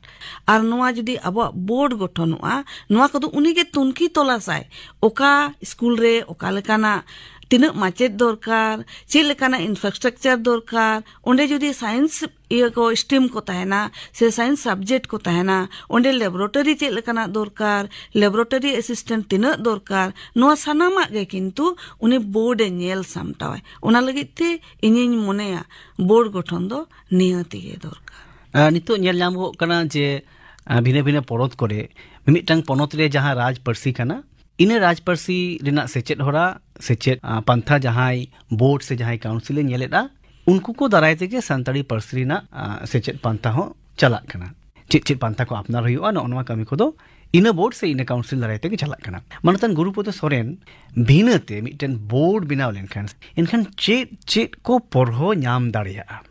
ᱟᱨ ᱱᱚᱣᱟ ᱡᱩᱫᱤ ᱟᱵᱚᱣᱟᱜ ᱵᱳᱨᱰ ᱜᱚᱴᱷᱚᱱᱚᱜᱼᱟ, ᱱᱚᱣᱟ ᱠᱚᱫᱚ ᱩᱱᱤᱜᱮ ᱛᱩᱱᱠᱷᱤ ᱛᱚᱞᱟᱥᱟᱭ, ᱚᱠᱟ ᱥᱠᱩᱞ ᱨᱮ ᱚᱠᱟ ᱞᱮᱠᱟᱱᱟᱜ, ᱛᱤᱱᱟᱹᱜ ᱢᱟᱪᱮᱫ ᱫᱚᱨᱠᱟᱨ, ᱪᱮᱫ ᱞᱮᱠᱟᱱᱟᱜ ᱤᱱᱯᱷᱨᱟᱥᱴᱨᱟᱠᱪᱟᱨ ᱫᱚᱨᱠᱟᱨ, ᱚᱸᱰᱮ ᱡᱩᱫᱤ ᱥᱟᱭᱮᱱᱥ ᱤᱭᱟᱹ ᱠᱚ, ᱥᱴᱨᱤᱢ ᱠᱚ ᱛᱟᱦᱮᱱᱟ ᱥᱮ ᱥᱟᱭᱮᱱᱥ ᱥᱟᱵᱡᱮᱠᱴ ᱠᱚ ᱛᱟᱦᱮᱱᱟ, ᱚᱸᱰᱮ ᱞᱮᱵᱚᱨᱮᱴᱚᱨᱤ ᱪᱮᱫ ᱞᱮᱠᱟᱱᱟᱜ ᱫᱚᱨᱠᱟᱨ, ᱞᱮᱵᱚᱨᱮᱴᱚᱨᱤ ᱮᱥᱤᱥᱴᱮᱱᱴ ᱛᱤᱱᱟᱹᱜ ᱫᱚᱨᱠᱟᱨ, ᱱᱚᱣᱟ ᱥᱟᱱᱟᱢᱟᱜ ᱜᱮ ᱠᱤᱱᱛᱩ ᱩᱱᱤ ᱵᱳᱨᱰ ᱮ ᱧᱮᱞ ᱥᱟᱢᱴᱟᱣᱟᱭ᱾ ᱚᱱᱟ ᱞᱟᱹᱜᱤᱫ ᱛᱮ ᱤᱧᱤᱧ ᱢᱚᱱᱮᱭᱟ ᱵᱳᱨᱰ ᱜᱚᱴᱷᱚᱱ ᱫᱚ ᱱᱤᱦᱟᱹᱛ ᱜᱮ ᱫᱚᱨᱠᱟᱨ᱾ ᱟᱨ ᱱᱤᱛᱚᱜ ᱧᱮᱞ ᱧᱟᱢᱚᱜ ᱠᱟᱱᱟ ᱡᱮ, ᱟᱨ ᱵᱷᱤᱱᱟᱹ ᱵᱷᱤᱱᱟᱹ ᱯᱚᱱᱚᱛ ᱠᱚᱨᱮ ᱢᱤᱢᱤᱫᱴᱟᱝ ᱯᱚᱱᱚᱛ ᱨᱮ ᱡᱟᱦᱟᱸ ᱨᱟᱡᱽ ᱯᱟᱹᱨᱥᱤ ᱠᱟᱱᱟ, ᱤᱱᱟᱹ ᱨᱟᱡᱽ ᱯᱟᱹᱨᱥᱤ ᱨᱮᱱᱟᱜ ᱥᱮᱪᱮᱫ ᱦᱚᱨᱟ, ᱥᱮᱪᱮᱫ, ᱟ, ᱯᱟᱱᱛᱷᱟ ᱡᱟᱦᱟᱸᱭ ᱵᱳᱨᱰ ᱥᱮ ᱡᱟᱦᱟᱸᱭ ᱠᱟᱣᱩᱱᱥᱤᱞ ᱮ ᱧᱮᱞᱮᱫᱼᱟ, ᱩᱱᱠᱩ ᱠᱚ ᱫᱟᱨᱟᱭ ᱛᱮᱜᱮ ᱥᱟᱱᱛᱟᱲᱤ ᱯᱟᱹᱨᱥᱤ ᱨᱮᱱᱟᱜ, ᱟ, ᱥᱮᱪᱮᱫ ᱯᱟᱱᱛᱷᱟ ᱦᱚᱸ ᱪᱟᱞᱟᱜ ᱠᱟᱱᱟ᱾ ᱪᱮᱫ ᱪᱮᱫ ᱯᱟᱱᱛᱷᱟ ᱠᱚ ᱟᱯᱱᱟᱨ ᱦᱩᱭᱩᱜᱼᱟ, ᱱᱚᱜᱼᱚ ᱱᱚᱣᱟ ᱠᱟᱹᱢᱤ ᱠᱚᱫᱚ ᱤᱱᱟᱹ ᱵᱳᱨᱰ ᱥᱮ ᱤᱱᱟᱹ ᱠᱟᱣᱩᱱᱥᱤᱞ ᱫᱟᱨᱟᱭ ᱛᱮᱜᱮ ᱪᱟᱞᱟᱜ ᱠᱟᱱᱟ᱾ ᱢᱟᱱᱚᱛᱟᱱ ᱜᱩᱨᱩᱯᱚᱫᱚ ᱥᱚᱨᱮᱱ, ᱵᱷᱤᱱᱟᱹ ᱛᱮ ᱢᱤᱫᱴᱮᱱ ᱵᱳᱨᱰ ᱵᱮᱱᱟᱣ ᱞᱮᱱᱠᱷᱟᱱ, ᱮᱱᱠᱷᱟᱱ ᱪᱮᱫ ᱪᱮᱫ ᱠᱚ ᱯᱚᱨᱦᱚ ᱧᱟᱢ ᱫᱟᱲᱮᱭᱟᱜᱼᱟ?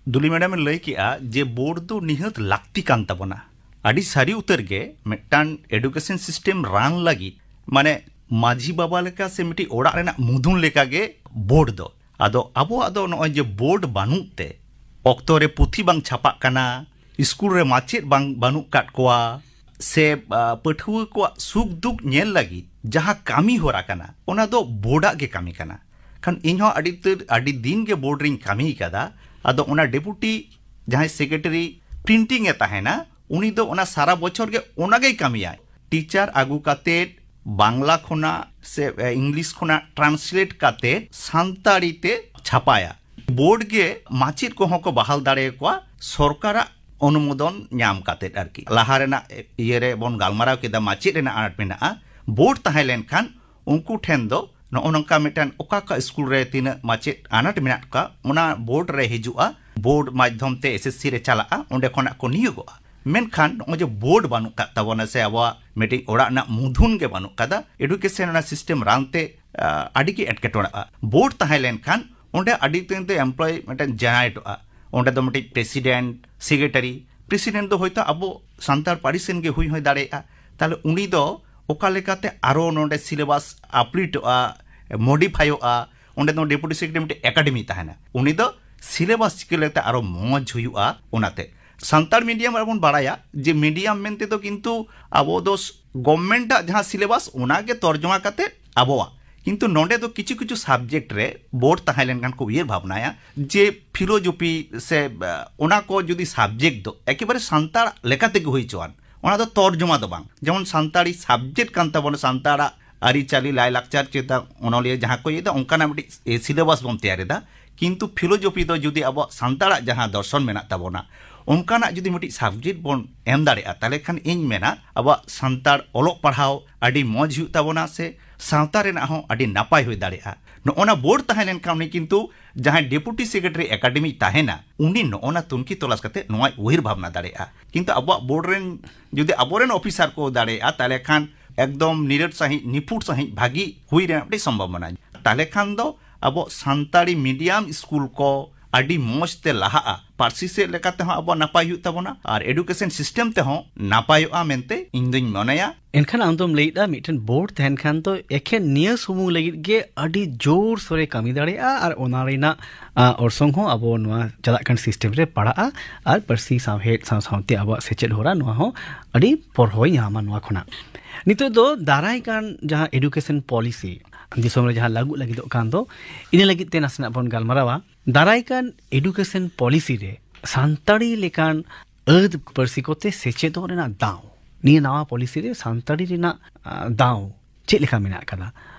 ᱫᱩᱞᱤ ᱢᱮᱰᱟᱢ ᱮ ᱞᱟᱹᱭ ᱠᱮᱜᱼᱟ ᱡᱮ ᱵᱳᱨᱰ ᱫᱚ ᱱᱤᱦᱟᱹᱛ ᱞᱟᱹᱠᱛᱤ ᱠᱟᱱ ᱛᱟᱵᱚᱱᱟ᱾ ᱟᱹᱰᱤ ᱥᱟᱹᱨᱤ ᱩᱛᱟᱹᱨ ᱜᱮ, ᱢᱤᱫᱴᱟᱝ ᱮᱰᱩᱠᱮᱥᱚᱱ ᱥᱤᱥᱴᱮᱢ ᱨᱟᱱ ᱞᱟᱹᱜᱤᱫ, ᱢᱟᱱᱮ, ᱢᱟᱹᱡᱷᱤ ᱵᱟᱵᱟ ᱞᱮᱠᱟ ᱥᱮ ᱢᱤᱫᱴᱤᱡ ᱚᱲᱟᱜ ᱨᱮᱱᱟᱜ ᱢᱩᱫᱷᱩᱱ ᱞᱮᱠᱟ ᱜᱮ ᱵᱳᱨᱰ ᱫᱚ᱾ ᱟᱫᱚ ᱟᱵᱚᱣᱟᱜ ᱫᱚ ᱱᱚᱜᱼᱚᱭ ᱡᱮ ᱵᱳᱨᱰ ᱵᱟᱹᱱᱩᱜ ᱛᱮ, ᱚᱠᱛᱚ ᱨᱮ ᱯᱩᱛᱷᱤ ᱵᱟᱝ ᱪᱷᱟᱯᱟᱜ ᱠᱟᱱᱟ, ᱥᱠᱩᱞ ᱨᱮ ᱢᱟᱪᱮᱫ ᱵᱟᱝ, ᱵᱟᱹᱱᱩᱜ ᱠᱟᱫ ᱠᱚᱣᱟ, ᱥᱮ ᱯᱟᱹᱴᱷᱩᱣᱟᱹ ᱠᱚᱣᱟᱜ ᱥᱩᱠ ᱫᱩᱠ ᱧᱮᱞ ᱞᱟᱹᱜᱤᱫ ᱡᱟᱦᱟᱸ ᱠᱟᱹᱢᱤ ᱦᱚᱨᱟ ᱠᱟᱱᱟ, ᱚᱱᱟ ᱫᱚ ᱵᱳᱨᱰᱟᱜ ᱜᱮ ᱠᱟᱹᱢᱤ ᱠᱟᱱᱟ᱾ ᱠᱷᱟᱱ ᱤᱧ ᱦᱚᱸ ᱟᱹᱰᱤ ᱩᱛᱟᱹᱨ ᱟᱹᱰᱤ ᱫᱤᱱ ᱜᱮ ᱵᱳᱨᱰ ᱨᱤᱧ ᱠᱟᱹᱢᱤ ᱠᱟᱫᱟ᱾ ᱟᱫᱚ ᱚᱱᱟ ᱰᱮᱯᱩᱴᱤ ᱡᱟᱦᱟᱸᱭ ᱥᱮᱠᱨᱮᱴᱟᱨᱤ ᱯᱨᱤᱱᱴᱤᱝ ᱮ ᱛᱟᱦᱮᱱᱟ, ᱩᱱᱤ ᱫᱚ ᱚᱱᱟ ᱥᱟᱨᱟ ᱵᱚᱪᱷᱚᱨ ᱜᱮ ᱚᱱᱟ ᱜᱮᱭ ᱠᱟᱹᱢᱤᱭᱟᱭ᱾ ᱴᱤᱪᱟᱨ ᱟᱹᱜᱩ ᱠᱟᱛᱮᱫ ᱵᱟᱝᱞᱟ ᱠᱷᱚᱱᱟᱜ ᱥᱮ ᱤᱝᱞᱤᱥ ᱠᱷᱚᱱᱟᱜ ᱴᱨᱟᱱᱥᱞᱮᱴ ᱠᱟᱛᱮᱫ ᱥᱟᱱᱛᱟᱲᱤ ᱛᱮ ᱪᱷᱟᱯᱟᱭᱟ᱾ ᱵᱳᱨᱰ ᱜᱮ ᱢᱟᱪᱮᱫ ᱠᱚᱦᱚᱸ ᱠᱚ ᱵᱟᱦᱟᱞ ᱫᱟᱲᱮᱭᱟᱠᱚᱣᱟ ᱥᱚᱨᱠᱟᱨᱟᱜ ᱚᱱᱩᱢᱳᱫᱚᱱ ᱧᱟᱢ ᱠᱟᱛᱮᱫ ᱟᱨᱠᱤ᱾ ᱞᱟᱦᱟ ᱨᱮᱱᱟᱜ ᱤᱭᱟᱹ ᱨᱮ ᱵᱚᱱ ᱜᱟᱞᱢᱟᱨᱟᱣ ᱠᱮᱫᱟ, ᱢᱟᱪᱮᱫ ᱨᱮᱱᱟᱜ ᱟᱱᱟᱴ ᱢᱮᱱᱟᱜᱼᱟ᱾ ᱵᱳᱨᱰ ᱛᱟᱦᱮᱸ ᱞᱮᱱᱠᱷᱟᱱ ᱩᱱᱠᱩ ᱴᱷᱮᱱ ᱫᱚ ᱱᱚᱜᱼᱚ ᱱᱚᱝᱠᱟ ᱢᱤᱫᱴᱟᱝ ᱚᱠᱟ ᱚᱠᱟ ᱥᱠᱩᱞ ᱨᱮ ᱛᱤᱱᱟᱹᱜ ᱢᱟᱪᱮᱫ ᱟᱱᱟᱴ ᱢᱮᱱᱟᱜ ᱠᱚᱣᱟ, ᱚᱱᱟ ᱵᱳᱨᱰ ᱨᱮ ᱦᱤᱡᱩᱜᱼᱟ, ᱵᱳᱨᱰ ᱢᱟᱫᱽᱫᱷᱚᱢ ᱛᱮ ᱮᱥ ᱮᱥ ᱥᱤ ᱨᱮ ᱪᱟᱞᱟᱜᱼᱟ, ᱚᱸᱰᱮ ᱠᱷᱚᱱᱟᱜ ᱠᱚ ᱱᱤᱭᱳᱜᱚᱜᱼᱟ᱾ ᱢᱮᱱᱠᱷᱟᱱ ᱱᱚᱜᱼᱚᱭ ᱡᱮ ᱵᱳᱨᱰ ᱵᱟᱹᱱᱩᱜ ᱠᱟᱫ ᱛᱟᱵᱚᱱᱟ ᱥᱮ ᱟᱵᱚᱣᱟᱜ ᱢᱤᱫᱴᱤᱡ ᱚᱲᱟᱜ ᱨᱮᱱᱟᱜ ᱢᱩᱫᱷᱩᱱ ᱜᱮ ᱵᱟᱹᱱᱩᱜ ᱠᱟᱫᱟ, ᱮᱰᱩᱠᱮᱥᱚᱱ ᱚᱱᱟ ᱥᱤᱥᱴᱮᱢ ᱨᱟᱱ ᱛᱮ ᱟᱹᱰᱤ ᱜᱮ ᱮᱴᱠᱮᱴᱚᱬᱮᱜᱼᱟ᱾ ᱵᱳᱨᱰ ᱛᱟᱦᱮᱸ ᱞᱮᱱᱠᱷᱟᱱ ᱚᱸᱰᱮ ᱟᱹᱰᱤ ᱫᱤᱱ ᱛᱮ ᱮᱢᱯᱞᱚᱭ ᱢᱤᱫᱴᱮᱱ ᱡᱮᱱᱟᱨᱮᱴᱚᱜᱼᱟ᱾ ᱚᱸᱰᱮ ᱫᱚ ᱢᱤᱫᱴᱤᱡ ᱯᱨᱮᱥᱤᱰᱮᱱᱴ, ᱥᱮᱠᱨᱮᱴᱟᱨᱤ, ᱯᱨᱮᱥᱤᱰᱮᱱᱴ ᱫᱚ ᱦᱚᱭᱛᱳ ᱟᱵᱚ ᱥᱟᱱᱛᱟᱲ ᱯᱟᱹᱨᱤᱥ ᱨᱮᱱ ᱜᱮ ᱦᱩᱭ ᱦᱚᱸᱭ ᱫᱟᱲᱮᱭᱟᱜᱼᱟ᱾ ᱛᱟᱦᱞᱮ ᱩᱱᱤ ᱫᱚ ᱚᱠᱟ ᱞᱮᱠᱟᱛᱮ ᱟᱨᱚ ᱱᱚᱰᱮ ᱥᱤᱞᱮᱵᱟᱥ ᱟᱯᱰᱮᱴᱚᱜᱼᱟ, ᱢᱚᱰᱤᱯᱷᱟᱭᱚᱜᱼᱟ? ᱚᱸᱰᱮ ᱫᱚ ᱰᱮᱯᱩᱴᱤ ᱥᱮᱠᱨᱮᱴᱟᱨᱤ ᱢᱤᱫᱴᱮᱱ ᱮᱠᱟᱰᱮᱢᱤ ᱛᱟᱦᱮᱱᱟ, ᱩᱱᱤ ᱫᱚ ᱥᱤᱞᱮᱵᱟᱥ ᱪᱤᱠᱟᱹ ᱞᱮᱠᱟᱛᱮ ᱟᱨᱚ ᱢᱚᱡᱽ ᱦᱩᱭᱩᱜᱼᱟ᱾ ᱚᱱᱟᱛᱮ ᱥᱟᱱᱛᱟᱲ ᱢᱤᱰᱤᱭᱟᱢ ᱨᱮᱵᱚᱱ ᱵᱟᱲᱟᱭᱟ ᱡᱮ ᱢᱤᱰᱤᱭᱟᱢ ᱢᱮᱱᱛᱮ ᱫᱚ ᱠᱤᱱᱛᱩ ᱟᱵᱚ ᱫᱚ ᱜᱚᱵᱷᱢᱮᱱᱴ ᱟᱜ ᱡᱟᱦᱟᱸ ᱥᱤᱞᱮᱵᱟᱥ, ᱚᱱᱟᱜᱮ ᱛᱚᱨᱡᱚᱢᱟ ᱠᱟᱛᱮ ᱟᱵᱚᱣᱟᱜ, ᱠᱤᱱᱛᱩ ᱱᱚᱰᱮ ᱫᱚ ᱠᱤᱪᱷᱩ ᱠᱤᱪᱷᱩ ᱥᱟᱵᱡᱮᱠᱴ ᱨᱮ ᱵᱳᱨᱰ ᱛᱟᱦᱮᱸ ᱞᱮᱱᱠᱷᱟᱱ ᱠᱚ ᱩᱭᱦᱟᱹᱨ ᱵᱷᱟᱵᱽᱱᱟᱭᱟ ᱡᱮ ᱯᱷᱤᱞᱳᱡᱚᱯᱷᱤ ᱥᱮ ᱚᱱᱟ ᱠᱚ ᱡᱩᱫᱤ ᱥᱟᱵᱡᱮᱠᱴ ᱫᱚ ᱮᱠᱮᱵᱟᱨᱮ ᱥᱟᱱᱛᱟᱲ ᱞᱮᱠᱟ ᱛᱮᱜᱮ ᱦᱩᱭ ᱦᱚᱪᱚᱣᱟᱱ, ᱚᱱᱟ ᱫᱚ ᱛᱚᱨᱡᱚᱢᱟ ᱫᱚ ᱵᱟᱝ, ᱡᱮᱢᱚᱱ ᱥᱟᱱᱛᱟᱲᱤ ᱥᱟᱵᱡᱮᱠᱴ ᱠᱟᱱ ᱛᱟᱵᱚᱱᱟ, ᱥᱟᱱᱛᱟᱲᱟᱜ ᱟᱹᱨᱤᱪᱟᱹᱞᱤ, ᱞᱟᱭᱼᱞᱟᱠᱪᱟᱨ ᱪᱮᱛᱟᱱ ᱚᱱᱚᱞᱤᱭᱟᱹ ᱡᱟᱦᱟᱸ ᱠᱚ ᱤᱭᱟᱹᱭᱮᱫᱟ, ᱚᱱᱠᱟᱱᱟᱜ ᱢᱤᱫᱴᱤᱡ ᱥᱤᱞᱮᱵᱟᱥ ᱵᱚᱱ ᱛᱮᱭᱟᱨ ᱮᱫᱟ᱾ ᱠᱤᱱᱛᱩ ᱯᱷᱤᱞᱳᱡᱚᱯᱷᱤ ᱫᱚ ᱡᱩᱫᱤ ᱟᱵᱚᱣᱟᱜ ᱥᱟᱱᱛᱟᱲᱟᱜ ᱡᱟᱦᱟᱸ ᱫᱚᱨᱥᱚᱱ ᱢᱮᱱᱟᱜ ᱛᱟᱵᱚᱱᱟ, ᱚᱱᱠᱟᱱᱟᱜ ᱡᱩᱫᱤ ᱢᱤᱫᱴᱤᱡ ᱥᱟᱵᱡᱮᱠᱴ ᱵᱚᱱ ᱮᱢ ᱫᱟᱲᱮᱭᱟᱜᱼᱟ, ᱛᱟᱦᱚᱞᱮ ᱠᱷᱟᱱ ᱤᱧ ᱢᱮᱱᱟ ᱟᱵᱚᱣᱟᱜ ᱥᱟᱱᱛᱟᱲ ᱚᱞᱚᱜ ᱯᱟᱲᱦᱟᱣ ᱟᱹᱰᱤ ᱢᱚᱡᱽ ᱦᱩᱭᱩᱜ ᱛᱟᱵᱚᱱᱟ, ᱥᱮ ᱥᱟᱶᱛᱟ ᱨᱮᱱᱟᱜ ᱦᱚᱸ ᱟᱹᱰᱤ ᱱᱟᱯᱟᱭ ᱦᱩᱭ ᱫᱟᱲᱮᱭᱟᱜᱼᱟ᱾ ᱱᱚᱜᱼᱚ ᱱᱟ ᱵᱳᱨᱰ ᱛᱟᱦᱮᱸ ᱞᱮᱱᱠᱷᱟᱱ ᱩᱱᱤ ᱠᱤᱱᱛᱩ ᱡᱟᱦᱟᱸᱭ ᱰᱮᱯᱩᱴᱤ ᱥᱮᱠᱨᱮᱴᱟᱨᱤ ᱮᱠᱟᱰᱮᱢᱤ ᱛᱟᱦᱮᱱᱟ, ᱩᱱᱤ ᱱᱚᱜᱼᱚ ᱱᱟ ᱛᱩᱱᱠᱷᱤ ᱛᱚᱞᱟᱥ ᱠᱟᱛᱮ ᱱᱚᱣᱟᱭ ᱩᱭᱦᱟᱹᱨ ᱵᱷᱟᱵᱽᱱᱟ ᱫᱟᱲᱮᱭᱟᱜᱼᱟ᱾ ᱠᱤᱱᱛᱩ ᱟᱵᱚᱣᱟᱜ ᱵᱳᱨᱰ ᱨᱮᱱ ᱡᱩᱫᱤ ᱟᱵᱚᱨᱮᱱ ᱚᱯᱷᱤᱥᱟᱨ ᱠᱚ ᱫᱟᱲᱮᱭᱟᱜᱼᱟ, ᱛᱟᱦᱚᱞᱮ ᱠᱷᱟᱱ ᱮᱠᱫᱚᱢ ᱱᱤᱨᱟᱹᱴ ᱥᱟᱺᱦᱤᱡ, ᱱᱤᱯᱷᱩᱴ ᱥᱟᱺᱦᱤᱡ ᱵᱷᱟᱹᱜᱤ ᱦᱩᱭ ᱨᱮᱱᱟᱜ ᱢᱤᱫᱴᱤᱡ ᱥᱚᱢᱵᱷᱟᱵᱚᱱᱟ᱾ ᱛᱟᱦᱚᱞᱮ ᱠᱷᱟᱱ ᱫᱚ ᱟᱵᱚ ᱥᱟᱱᱛᱟᱲᱤ ᱢᱤᱰᱤᱭᱟᱢ ᱥᱠᱩᱞ ᱠᱚ ᱟᱹᱰᱤ ᱢᱚᱸᱡᱽ ᱛᱮ ᱞᱟᱦᱟᱜᱼᱟ, ᱯᱟᱹᱨᱥᱤ ᱥᱮᱫ ᱞᱮᱠᱟ ᱛᱮᱦᱚᱸ ᱟᱵᱚᱣᱟᱜ ᱱᱟᱯᱟᱭ ᱦᱩᱭᱩᱜ ᱛᱟᱵᱚᱱᱟ ᱟᱨ education system ᱛᱮᱦᱚᱸ ᱱᱟᱯᱟᱭᱚᱜᱼᱟ ᱢᱮᱱᱛᱮ ᱤᱧ ᱫᱩᱧ ᱢᱚᱱᱮᱭᱟ᱾ ᱮᱱᱠᱷᱟᱱ ᱟᱢ ᱫᱚᱢ ᱞᱟᱹᱭᱮᱫᱼᱟ, ᱢᱤᱫᱴᱮᱱ board ᱛᱟᱦᱮᱱ ᱠᱷᱟᱱ ᱫᱚ ᱮᱠᱷᱮᱱ ᱱᱤᱭᱟᱹ ᱥᱩᱢᱩᱝ ᱞᱟᱹᱜᱤᱫ ᱜᱮ ᱟᱹᱰᱤ ᱡᱳᱨ ᱥᱳᱨᱮ ᱠᱟᱹᱢᱤ ᱫᱟᱲᱮᱭᱟᱜᱼᱟ ᱟᱨ ᱚᱱᱟ ᱨᱮᱱᱟᱜ, ᱟ, ᱚᱨᱥᱚᱝ ᱦᱚᱸ ᱟᱵᱚ ᱱᱚᱣᱟ ᱪᱟᱞᱟᱜ ᱠᱟᱱ system ᱨᱮ ᱯᱟᱲᱟᱜᱼᱟ ᱟᱨ ᱯᱟᱹᱨᱥᱤ ᱥᱟᱶᱦᱮᱫ ᱥᱟᱶ ᱥᱟᱶᱛᱮ ᱟᱵᱚᱣᱟᱜ ᱥᱮᱪᱮᱫ ᱦᱚᱨᱟ ᱱᱚᱣᱟ ᱦᱚᱸ ᱟᱹᱰᱤ ᱯᱚᱨᱦᱚᱭ ᱧᱟᱢᱟ ᱱᱚᱣᱟ ᱠᱷᱚᱱᱟᱜ᱾ ᱱᱤᱛᱚᱜ ᱫᱚ ᱫᱟᱨᱟᱭ ᱠᱟᱱ ᱡᱟᱦᱟᱸ education policy ᱫᱤᱥᱚᱢ ᱨᱮ ᱡᱟᱦᱟᱸ ᱞᱟᱹᱜᱩ ᱞᱟᱹᱜᱤᱫᱚᱜ ᱠᱟᱱ ᱫᱚ, ᱤᱱᱟᱹ ᱞᱟᱹᱜᱤᱫ ᱛᱮ ᱱᱟᱥᱮᱱᱟᱜ ᱵᱚᱱ ᱜᱟᱞᱢᱟᱨᱟᱣᱟ᱾ ᱫᱟᱨᱟᱭ ᱠᱟᱱ education policy ᱨᱮ ᱥᱟᱱᱛᱟᱲᱤ ᱞᱮᱠᱟᱱ ᱟᱹᱫ ᱯᱟᱹᱨᱥᱤ ᱠᱚᱛᱮ ᱥᱮᱪᱮᱫᱚᱜ ᱨᱮᱱᱟᱜ ᱫᱟᱣ, ᱱᱤᱭᱟᱹ ᱱᱟᱣᱟ policy ᱨᱮ ᱥᱟᱱᱛᱟᱲᱤ ᱨᱮᱱᱟᱜ, ᱟ, ᱫᱟᱣ ᱪᱮᱫ ᱞᱮᱠᱟ ᱢᱮᱱᱟᱜ ᱟᱠᱟᱫᱟ?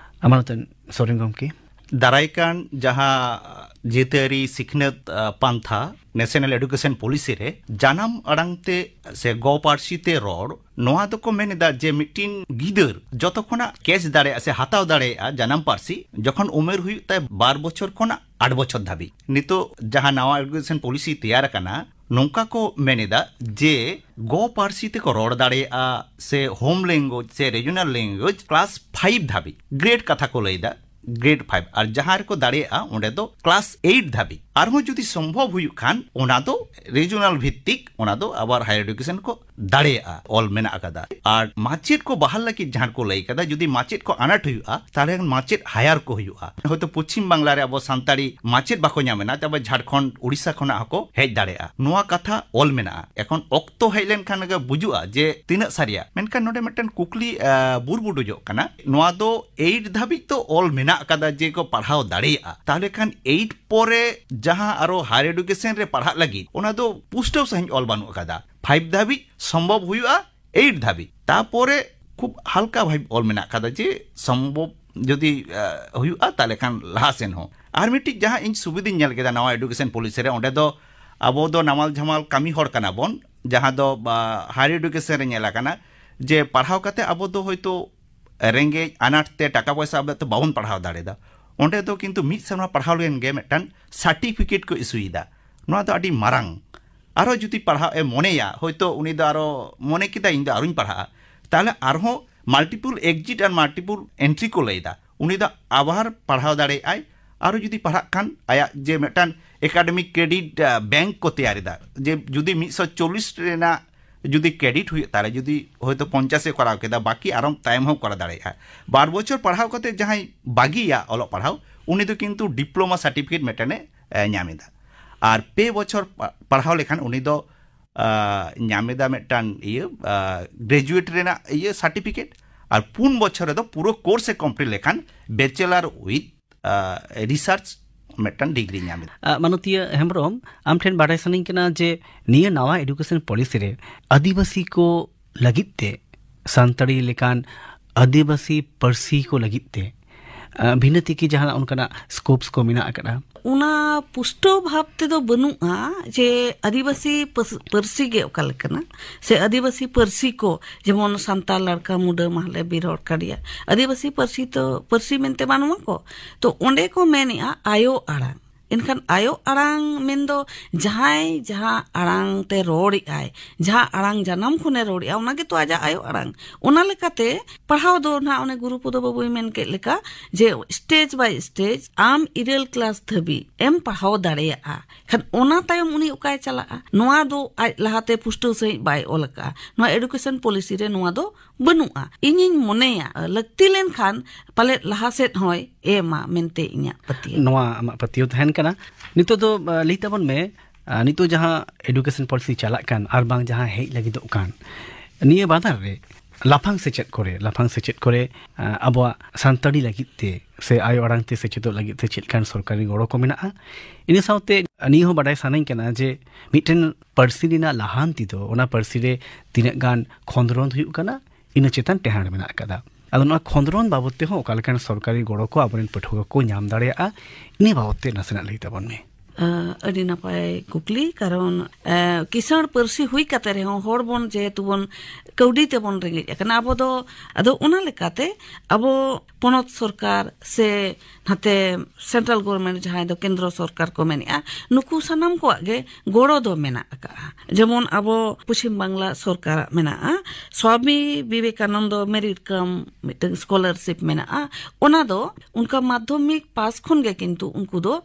ᱟᱢᱟᱱᱚᱛᱟᱱ ᱥᱚᱨᱮᱱ ᱜᱚᱢᱠᱮ᱾ ᱫᱟᱨᱟᱭ ᱠᱟᱱ ᱡᱟᱦᱟᱸ ᱡᱟᱹᱛᱤᱭᱟᱹᱨᱤ ᱥᱤᱠᱷᱱᱟᱹᱛ, ᱟ, ᱯᱟᱱᱛᱷᱟ, National Education Policy ᱨᱮ ᱡᱟᱱᱟᱢ ᱟᱲᱟᱝ ᱛᱮ ᱥᱮ ᱜᱚ ᱯᱟᱹᱨᱥᱤ ᱛᱮ ᱨᱚᱲ, ᱱᱚᱣᱟ ᱫᱚᱠᱚ ᱢᱮᱱ ᱮᱫᱟ ᱡᱮ ᱢᱤᱫᱴᱤᱱ ᱜᱤᱫᱟᱹᱨ ᱡᱚᱛᱚ ᱠᱷᱚᱱᱟᱜ catch ᱫᱟᱲᱮᱭᱟᱜᱼᱟ ᱥᱮ ᱦᱟᱛᱟᱣ ᱫᱟᱲᱮᱭᱟᱜᱼᱟ ᱡᱟᱱᱟᱢ ᱯᱟᱹᱨᱥᱤ ᱡᱚᱠᱷᱚᱱ ᱩᱢᱮᱨ ᱦᱩᱭᱩᱜ ᱛᱟᱭ ᱵᱟᱨ ᱵᱚᱪᱷᱚᱨ ᱠᱷᱚᱱᱟᱜ ᱟᱴ ᱵᱚᱪᱷᱚᱨ ᱫᱷᱟᱹᱵᱤᱡ᱾ ᱱᱤᱛᱚᱜ ᱡᱟᱦᱟᱸ ᱱᱟᱣᱟ education policy ᱛᱮᱭᱟᱨ ᱟᱠᱟᱱᱟ, ᱱᱚᱝᱠᱟ ᱠᱚ ᱢᱮᱱ ᱮᱫᱟ ᱡᱮ ᱜᱚ ᱯᱟᱹᱨᱥᱤ ᱛᱮᱠᱚ ᱨᱚᱲ ᱫᱟᱲᱮᱭᱟᱜᱼᱟ ᱥᱮ home language ᱥᱮ regional language class five ᱫᱷᱟᱹᱵᱤᱡ, grade ᱠᱟᱛᱷᱟ ᱠᱚ ᱞᱟᱹᱭ ᱮᱫᱟ, grade five, ᱟᱨ ᱡᱟᱦᱟᱸ ᱨᱮᱠᱚ ᱫᱟᱲᱮᱭᱟᱜᱼᱟ ᱚᱸᱰᱮ ᱫᱚ class eight ᱫᱷᱟᱹᱵᱤᱡ᱾ ᱟᱨᱦᱚᱸ ᱡᱩᱫᱤ ᱥᱚᱢᱵᱷᱚᱵ ᱦᱩᱭᱩᱜ ᱠᱷᱟᱱ ᱚᱱᱟ ᱫᱚ regional ᱵᱷᱤᱛᱛᱤᱠ, ᱚᱱᱟ ᱫᱚ ᱟᱵᱟᱨ higher education ᱠᱚ ᱫᱟᱲᱮᱭᱟᱜᱼᱟ, ᱚᱞ ᱢᱮᱱᱟᱜ ᱟᱠᱟᱫᱟ᱾ ᱟᱨ ᱢᱟᱪᱮᱫ ᱠᱚ ᱵᱟᱦᱟᱞ ᱞᱟᱹᱜᱤᱫ ᱡᱟᱦᱟᱸ ᱠᱚ ᱞᱟᱹᱭ ᱠᱟᱫᱟ, ᱡᱩᱫᱤ ᱢᱟᱪᱮᱫ ᱠᱚ ᱟᱱᱟᱴ ᱦᱩᱭᱩᱜᱼᱟ, ᱛᱟᱦᱞᱮ ᱢᱟᱪᱮᱫ hire ᱠᱚ ᱦᱩᱭᱩᱜᱼᱟ᱾ ᱦᱚᱭᱛᱳ ᱯᱚᱪᱷᱤᱢ ᱵᱟᱝᱞᱟ ᱨᱮ ᱟᱵᱚ ᱥᱟᱱᱛᱟᱲᱤ ᱢᱟᱪᱮᱫ ᱵᱟᱠᱚ ᱧᱟᱢ ᱮᱱᱟ, ᱛᱚᱵᱮ ᱡᱷᱟᱲᱠᱷᱚᱸᱰ, ᱩᱲᱤᱥᱥᱟ ᱠᱷᱚᱱᱟᱜ ᱦᱚᱸᱠᱚ ᱦᱮᱡ ᱫᱟᱲᱮᱭᱟᱜᱼᱟ᱾ ᱱᱚᱣᱟ ᱠᱟᱛᱷᱟ ᱚᱞ ᱢᱮᱱᱟᱜᱼᱟ᱾ ᱮᱠᱷᱚᱱ ᱚᱠᱛᱚ ᱦᱮᱡ ᱞᱮᱱᱠᱷᱟᱱ ᱜᱮ ᱵᱩᱡᱩᱜᱼᱟ ᱡᱮ ᱛᱤᱱᱟᱹᱜ ᱥᱟᱹᱨᱤᱭᱟ᱾ ᱢᱮᱱᱠᱷᱟᱱ ᱱᱚᱰᱮ ᱢᱤᱫᱴᱮᱱ ᱠᱩᱠᱞᱤ, ᱟ, ᱵᱩᱨᱵᱩᱰᱩᱡᱚᱜ ᱠᱟᱱᱟ᱾ ᱱᱚᱣᱟ ᱫᱚ eight ᱫᱷᱟᱹᱵᱤᱡ ᱛᱚ ᱚᱞ ᱢᱮᱱᱟᱜ ᱟᱠᱟᱫᱟ ᱡᱮ ᱠᱚ ᱯᱟᱲᱦᱟᱣ ᱫᱟᱲᱮᱭᱟᱜᱼᱟ, ᱛᱟᱦᱞᱮ ᱠᱷᱟᱱ eight ᱯᱚᱨᱮ ᱡᱟᱦᱟᱸ ᱟᱨᱚ higher education ᱨᱮ ᱯᱟᱲᱦᱟᱜ ᱞᱟᱹᱜᱤᱫ, ᱚᱱᱟ ᱫᱚ ᱯᱩᱥᱴᱟᱹᱣ ᱥᱟᱺᱦᱤᱡ ᱚᱞ ᱵᱟᱹᱱᱩᱜ ᱟᱠᱟᱫᱟ᱾ Five ᱫᱷᱟᱹᱵᱤᱡ ᱥᱚᱢᱵᱷᱚᱵ ᱦᱩᱭᱩᱜᱼᱟ, eight ᱫᱷᱟᱹᱵᱤᱡ᱾ ᱛᱟᱯᱚᱨᱮ ᱠᱷᱩᱵ ᱦᱟᱞᱠᱟ ᱵᱷᱟᱵ ᱚᱞ ᱢᱮᱱᱟᱜ ᱟᱠᱟᱫᱟ ᱡᱮ ᱥᱚᱢᱵᱷᱚᱵ ᱡᱩᱫᱤ, ᱟ, ᱦᱩᱭᱩᱜᱼᱟ, ᱛᱟᱦᱞᱮ ᱠᱷᱟᱱ ᱞᱟᱦᱟ ᱥᱮᱱ ᱦᱚᱸ᱾ ᱟᱨ ᱢᱤᱫᱴᱤᱡ ᱡᱟᱦᱟᱸ ᱤᱧ ᱥᱩᱵᱤᱫᱷᱟᱧ ᱧᱮᱞ ᱠᱮᱫᱟ ᱱᱟᱣᱟ education policy ᱨᱮ, ᱚᱸᱰᱮ ᱫᱚ ᱟᱵᱚ ᱫᱚ ᱱᱟᱢᱟᱞ ᱡᱷᱟᱢᱟᱞ ᱠᱟᱹᱢᱤ ᱦᱚᱲ ᱠᱟᱱᱟ ᱵᱚᱱ, ᱡᱟᱦᱟᱸ ᱫᱚ, ᱵᱟ, higher education ᱨᱮ ᱧᱮᱞ ᱟᱠᱟᱱᱟ ᱡᱮ ᱯᱟᱲᱦᱟᱣ ᱠᱟᱛᱮ ᱟᱵᱚ ᱫᱚ ᱦᱚᱭᱛᱳ ᱨᱮᱸᱜᱮᱡ ᱟᱱᱟᱴ ᱛᱮ ᱴᱟᱠᱟ ᱯᱚᱭᱥᱟ ᱟᱵᱚ ᱫᱚ ᱵᱟᱵᱚᱱ ᱯᱟᱲᱦᱟᱣ ᱫᱟᱲᱮᱭᱟᱫᱟ, ᱚᱸᱰᱮ ᱫᱚ ᱠᱤᱱᱛᱩ ᱢᱤᱫ ᱥᱮᱨᱢᱟ ᱯᱟᱲᱦᱟᱣ ᱞᱮᱱ ᱜᱮ ᱢᱤᱫᱴᱟᱝ certificate ᱠᱚ ᱤᱥᱩᱭᱮᱫᱟ᱾ ᱱᱚᱣᱟ ᱫᱚ ᱟᱹᱰᱤ ᱢᱟᱨᱟᱝ᱾ ᱟᱨᱚ ᱡᱩᱫᱤ ᱯᱟᱲᱦᱟᱣ ᱮ ᱢᱚᱱᱮᱭᱟ, ᱦᱚᱭᱛᱳ ᱩᱱᱤ ᱫᱚ ᱟᱨᱚ ᱢᱚᱱᱮ ᱠᱮᱫᱟ, "ᱤᱧ ᱫᱚ ᱟᱨᱚᱧ ᱯᱟᱲᱦᱟᱜᱼᱟ", ᱛᱟᱦᱞᱮ ᱟᱨᱦᱚᱸ multiple exit ᱟᱨ multiple entry ᱠᱚ ᱞᱟᱹᱭᱫᱟ, ᱩᱱᱤ ᱫᱚ ᱟᱵᱟᱨ ᱯᱟᱲᱦᱟᱣ ᱫᱟᱲᱮᱭᱟᱜᱼᱟᱭ᱾ ᱟᱨᱚ ᱡᱩᱫᱤ ᱯᱟᱲᱦᱟᱜ ᱠᱷᱟᱱ, ᱟᱭᱟᱜ ᱡᱮ ᱢᱤᱫᱴᱟᱝ academic credit bank ᱠᱚ ᱛᱮᱭᱟᱨ ᱮᱫᱟ, ᱡᱮ ᱡᱩᱫᱤ ᱢᱤᱫᱥᱚ ᱪᱚᱞᱞᱤᱥ ᱨᱮᱱᱟᱜ ᱡᱩᱫᱤ credit ᱦᱩᱭᱩᱜ ᱛᱟᱭᱟ, ᱡᱩᱫᱤ ᱦᱚᱭᱛᱳ ᱯᱚᱧᱪᱟᱥ ᱮ ᱠᱚᱨᱟᱣ ᱠᱮᱫᱟ, ᱵᱟᱹᱠᱤ ᱟᱨᱚ ᱛᱟᱭᱚᱢ ᱦᱚᱸ ᱠᱚᱨᱟᱣ ᱫᱟᱲᱮᱭᱟᱜᱼᱟ᱾ ᱵᱟᱨ ᱵᱚᱪᱷᱚᱨ ᱯᱟᱲᱦᱟᱣ ᱠᱟᱛᱮ ᱡᱟᱦᱟᱸᱭ ᱵᱟᱹᱜᱤᱭᱟ ᱚᱞᱚᱜ ᱯᱟᱲᱦᱟᱣ, ᱩᱱᱤ ᱫᱚ ᱠᱤᱱᱛᱩ diploma certificate ᱢᱤᱫᱴᱮᱱᱮ, ᱮ, ᱧᱟᱢ ᱮᱫᱟ᱾ ᱟᱨ ᱯᱮ ᱵᱚᱪᱷᱚᱨ ᱯᱟ-, ᱯᱟᱲᱦᱟᱣ ᱞᱮᱠᱷᱟᱱ ᱩᱱᱤ ᱫᱚ, ᱟ, ᱧᱟᱢ ᱮᱫᱟ ᱢᱤᱫᱴᱟᱝ ᱤᱭᱟᱹ, ᱟ, graduate ᱨᱮᱱᱟᱜ ᱤᱭᱟᱹ certificate᱾ ᱟᱨ ᱯᱩᱱ ᱵᱚᱪᱷᱚᱨ ᱨᱮᱫᱚ ᱯᱩᱨᱟᱹ course ᱮ complete ᱞᱮᱠᱷᱟᱱ bachelor with, ᱟ, research ᱢᱤᱫᱴᱟᱝ degree ᱧᱟᱢ ᱮᱫᱟ᱾ ᱟ, ᱢᱟᱱᱚᱛᱤᱭᱟᱹ ᱦᱮᱢᱵᱨᱚᱢ, ᱟᱢ ᱴᱷᱮᱱ ᱵᱟᱰᱟᱭ ᱥᱟᱱᱟᱧ ᱠᱟᱱᱟ ᱡᱮ ᱱᱤᱭᱟᱹ ᱱᱟᱣᱟ education policy ᱨᱮ ᱟᱹᱫᱤᱵᱟᱹᱥᱤ ᱠᱚ ᱞᱟᱹᱜᱤᱫ ᱛᱮ ᱥᱟᱱᱛᱟᱲᱤ ᱞᱮᱠᱟᱱ ᱟᱹᱫᱤᱵᱟᱹᱥᱤ ᱯᱟᱹᱨᱥᱤ ᱠᱚ ᱞᱟᱹᱜᱤᱫ ᱛᱮ, ᱟ, ᱵᱷᱤᱱᱟᱹᱛᱤ ᱠᱤ ᱡᱟᱦᱟᱱᱟᱜ ᱚᱱᱠᱟᱱᱟᱜ scopes ᱠᱚ ᱢᱮᱱᱟᱜ ᱟᱠᱟᱫᱟ? ᱚᱱᱟ ᱯᱩᱥᱴᱟᱹᱣ ᱵᱷᱟᱵᱽ ᱛᱮᱫᱚ ᱵᱟᱹᱱᱩᱜᱼᱟ ᱡᱮ ᱟᱹᱫᱤᱵᱟᱹᱥᱤ ᱯᱟᱹᱥ-, ᱯᱟᱹᱨᱥᱤ ᱜᱮ ᱚᱠᱟ ᱞᱮᱠᱟᱱᱟ, ᱥᱮ ᱟᱹᱫᱤᱵᱟᱹᱥᱤ ᱯᱟᱹᱨᱥᱤ ᱠᱚ, ᱡᱮᱢᱚᱱ ᱥᱟᱱᱛᱟᱲ, ᱞᱟᱲᱠᱟ, ᱢᱩᱰᱟᱹ, ᱢᱟᱦᱞᱮ, ᱵᱤᱨ ᱦᱚᱲ, ᱠᱟᱲᱤᱭᱟ, ᱟᱹᱫᱤᱵᱟᱹᱥᱤ ᱯᱟᱹᱨᱥᱤ ᱛᱚ, ᱯᱟᱹᱨᱥᱤ ᱢᱮᱱᱛᱮ ᱵᱟᱹᱱᱩᱜ ᱟᱠᱚ᱾ ᱛᱚ ᱚᱸᱰᱮ ᱠᱚ ᱢᱮᱱᱮᱜᱼᱟ ᱟᱭᱳ ᱟᱲᱟᱝ᱾ ᱮᱱᱠᱷᱟᱱ ᱟᱭᱳ ᱟᱲᱟᱝ ᱢᱮᱱᱫᱚ ᱡᱟᱦᱟᱸᱭ ᱡᱟᱦᱟᱸ ᱟᱲᱟᱝ ᱛᱮ ᱨᱚᱲᱮᱜᱼᱟᱭ, ᱡᱟᱦᱟᱸ ᱟᱲᱟᱝ ᱡᱟᱱᱟᱢ ᱠᱷᱚᱱᱮ ᱨᱚᱲᱮᱜᱼᱟ, ᱚᱱᱟ ᱜᱮᱛᱚ ᱟᱡᱟᱜ ᱟᱭᱳ ᱟᱲᱟᱝ᱾ ᱚᱱᱟ ᱞᱮᱠᱟᱛᱮ ᱯᱟᱲᱦᱟᱣ ᱫᱚ ᱱᱟᱦᱟᱜ ᱚᱱᱮ ᱜᱩᱨᱩ ᱯᱚᱫᱚ ᱵᱟᱵᱩᱭ ᱢᱮᱱ ᱠᱮᱫ ᱞᱮᱠᱟ ᱡᱮ stage by stage ᱟᱢ ᱤᱨᱟᱹᱞ class ᱫᱷᱟᱹᱵᱤᱡ ᱮᱢ ᱯᱟᱲᱦᱟᱣ ᱫᱟᱲᱮᱭᱟᱜᱼᱟ᱾ ᱠᱷᱟᱱ ᱚᱱᱟ ᱛᱟᱭᱚᱢ ᱩᱱᱤ ᱚᱠᱟᱭ ᱪᱟᱞᱟᱜᱼᱟ? ᱱᱚᱣᱟ ᱫᱚ ᱟᱡ ᱞᱟᱦᱟᱛᱮ ᱯᱩᱥᱴᱟᱹᱣ ᱥᱟᱺᱦᱤᱡ ᱵᱟᱭ ᱚᱞ ᱟᱠᱟᱜᱼᱟ᱾ ᱱᱚᱣᱟ education policy ᱨᱮ ᱱᱚᱣᱟ ᱫᱚ ᱵᱟᱹᱱᱩᱜᱼᱟ᱾ ᱤᱧᱤᱧ ᱢᱚᱱᱮᱭᱟ, ᱞᱟᱹᱠᱛᱤ ᱞᱮᱱᱠᱷᱟᱱ ᱯᱟᱞᱮᱫ ᱞᱟᱦᱟ ᱥᱮᱫ ᱦᱚᱸᱭ ᱮᱢᱟ ᱢᱮᱱᱛᱮ ᱤᱧᱟᱹᱜ ᱯᱟᱹᱛᱭᱟᱹᱣ᱾ ᱱᱚᱣᱟ ᱟᱢᱟᱜ ᱯᱟᱹᱛᱭᱟᱹᱣ ᱛᱟᱦᱮᱱ ᱠᱟᱱᱟ᱾ ᱱᱤᱛᱚᱜ ᱫᱚ, ᱟ, ᱞᱟᱹᱭ ᱛᱟᱵᱚᱱ ᱢᱮ, ᱟ, ᱱᱤᱛᱚᱜ ᱡᱟᱦᱟᱸ education policy ᱪᱟᱞᱟᱜ ᱠᱟᱱ ᱟᱨ ᱵᱟᱝ ᱡᱟᱦᱟᱸ ᱦᱮᱡ ᱞᱟᱹᱜᱤᱫᱚᱜ ᱠᱟᱱ, ᱱᱤᱭᱟᱹ ᱵᱟᱱᱟᱨ ᱨᱮ ᱞᱟᱯᱷᱟᱝ ᱥᱮᱪᱮᱫ ᱠᱚᱨᱮ, ᱞᱟᱯᱷᱟᱝ ᱥᱮᱪᱮᱫ ᱠᱚᱨᱮ, ᱟ, ᱟᱵᱚᱣᱟᱜ ᱥᱟᱱᱛᱟᱲᱤ ᱞᱟᱹᱜᱤᱫ ᱛᱮ ᱥᱮ ᱟᱭᱳ ᱟᱲᱟᱝ ᱛᱮ ᱥᱮᱪᱮᱫᱚᱜ ᱞᱟᱹᱜᱤᱫ ᱛᱮ ᱪᱮᱫ ᱞᱮᱠᱟᱱ ᱥᱚᱨᱠᱟᱨᱤ ᱜᱚᱲᱚ ᱠᱚ ᱢᱮᱱᱟᱜᱼᱟ? ᱤᱱᱟᱹ ᱥᱟᱶᱛᱮ ᱱᱤᱭᱟᱹ ᱦᱚᱸ ᱵᱟᱰᱟᱭ ᱥᱟᱱᱟᱧ ᱠᱟᱱᱟ ᱡᱮ ᱢᱤᱫᱴᱮᱱ ᱯᱟᱹᱨᱥᱤ ᱨᱮᱱᱟᱜ ᱞᱟᱦᱟᱱᱛᱤ ᱫᱚ ᱚᱱᱟ ᱯᱟᱹᱨᱥᱤ ᱨᱮ ᱛᱤᱱᱟᱹᱜ ᱜᱟᱱ ᱠᱷᱚᱸᱫᱽᱨᱚᱸᱫᱽ ᱦᱩᱭᱩᱜ ᱠᱟᱱᱟ, ᱤᱱᱟᱹ ᱪᱮᱛᱟᱱ ᱴᱮᱦᱟᱸᱰ ᱢᱮᱱᱟᱜ ᱟᱠᱟᱫᱟ᱾ ᱟᱫᱚ ᱱᱚᱣᱟ ᱠᱷᱚᱸᱫᱽᱨᱚᱸᱫᱽ ᱵᱟᱵᱚᱛ ᱛᱮᱦᱚᱸ ᱚᱠᱟ ᱞᱮᱠᱟᱱ ᱥᱚᱨᱠᱟᱨᱤ ᱜᱚᱲᱚ ᱠᱚ ᱟᱵᱚᱨᱮᱱ ᱯᱟᱹᱴᱷᱩᱣᱟᱹ ᱠᱚ ᱧᱟᱢ ᱫᱟᱲᱮᱭᱟᱜᱼᱟ, ᱤᱱᱟᱹ ᱵᱟᱵᱚᱛ ᱛᱮ ᱱᱟᱥᱮᱱᱟᱜ ᱞᱟᱹᱭ ᱛᱟᱵᱚᱱ ᱢᱮ᱾ ᱟᱹᱰᱤ ᱱᱟᱯᱟᱭ ᱠᱩᱠᱞᱤ᱾ ᱠᱟᱨᱚᱱ ᱠᱤᱥᱟᱹᱬ ᱯᱟᱹᱨᱥᱤ ᱦᱩᱭ ᱠᱟᱛᱮ ᱨᱮᱦᱚᱸ ᱦᱚᱲ ᱵᱚᱱ ᱡᱮᱦᱮᱛᱩ ᱵᱚᱱ ᱠᱟᱹᱣᱰᱤ ᱛᱮᱵᱚᱱ ᱨᱮᱸᱜᱮᱡ ᱟᱠᱟᱱᱟ ᱟᱵᱚ ᱫᱚ᱾ ᱟᱫᱚ ᱚᱱᱟ ᱞᱮᱠᱟᱛᱮ ᱟᱵᱚ ᱯᱚᱱᱚᱛ ᱥᱚᱨᱠᱟᱨ ᱥᱮ ᱱᱟᱛᱮ ᱥᱮᱱᱴᱨᱟᱞ ᱜᱚᱵᱷᱚᱨᱱᱢᱮᱱᱴ, ᱡᱟᱦᱟᱸᱭ ᱫᱚ ᱠᱮᱱᱫᱨᱚ ᱥᱚᱨᱠᱟᱨ ᱠᱚ ᱢᱮᱱᱮᱜᱼᱟ, ᱱᱩᱠᱩ ᱥᱟᱱᱟᱢ ᱠᱚᱣᱟᱜ ᱜᱮ ᱜᱚᱲᱚ ᱫᱚ ᱢᱮᱱᱟᱜ ᱟᱠᱟᱫᱼᱟ᱾ ᱡᱮᱢᱚᱱ ᱟᱵᱚ ᱯᱚᱪᱷᱤᱢ ᱵᱟᱝᱞᱟ ᱥᱚᱨᱠᱟᱨᱟᱜ ᱢᱮᱱᱟᱜᱼᱟ ᱥᱣᱟᱢᱤ ᱵᱤᱵᱮᱠᱟᱱᱚᱱᱫᱚ ᱢᱮᱨᱤᱴ ᱠᱟᱢ ᱢᱤᱫᱴᱟᱝ ᱥᱠᱚᱞᱟᱨᱥᱤᱯ ᱢᱮᱱᱟᱜᱼᱟ᱾ ᱚᱱᱟ ᱫᱚ ᱚᱱᱠᱟ ᱢᱟᱫᱽᱫᱷᱚᱢᱤᱠ ᱯᱟᱥ ᱠᱷᱚᱱ ᱜᱮ ᱠᱤᱱᱛᱩ ᱩᱱᱠᱩ ᱫᱚ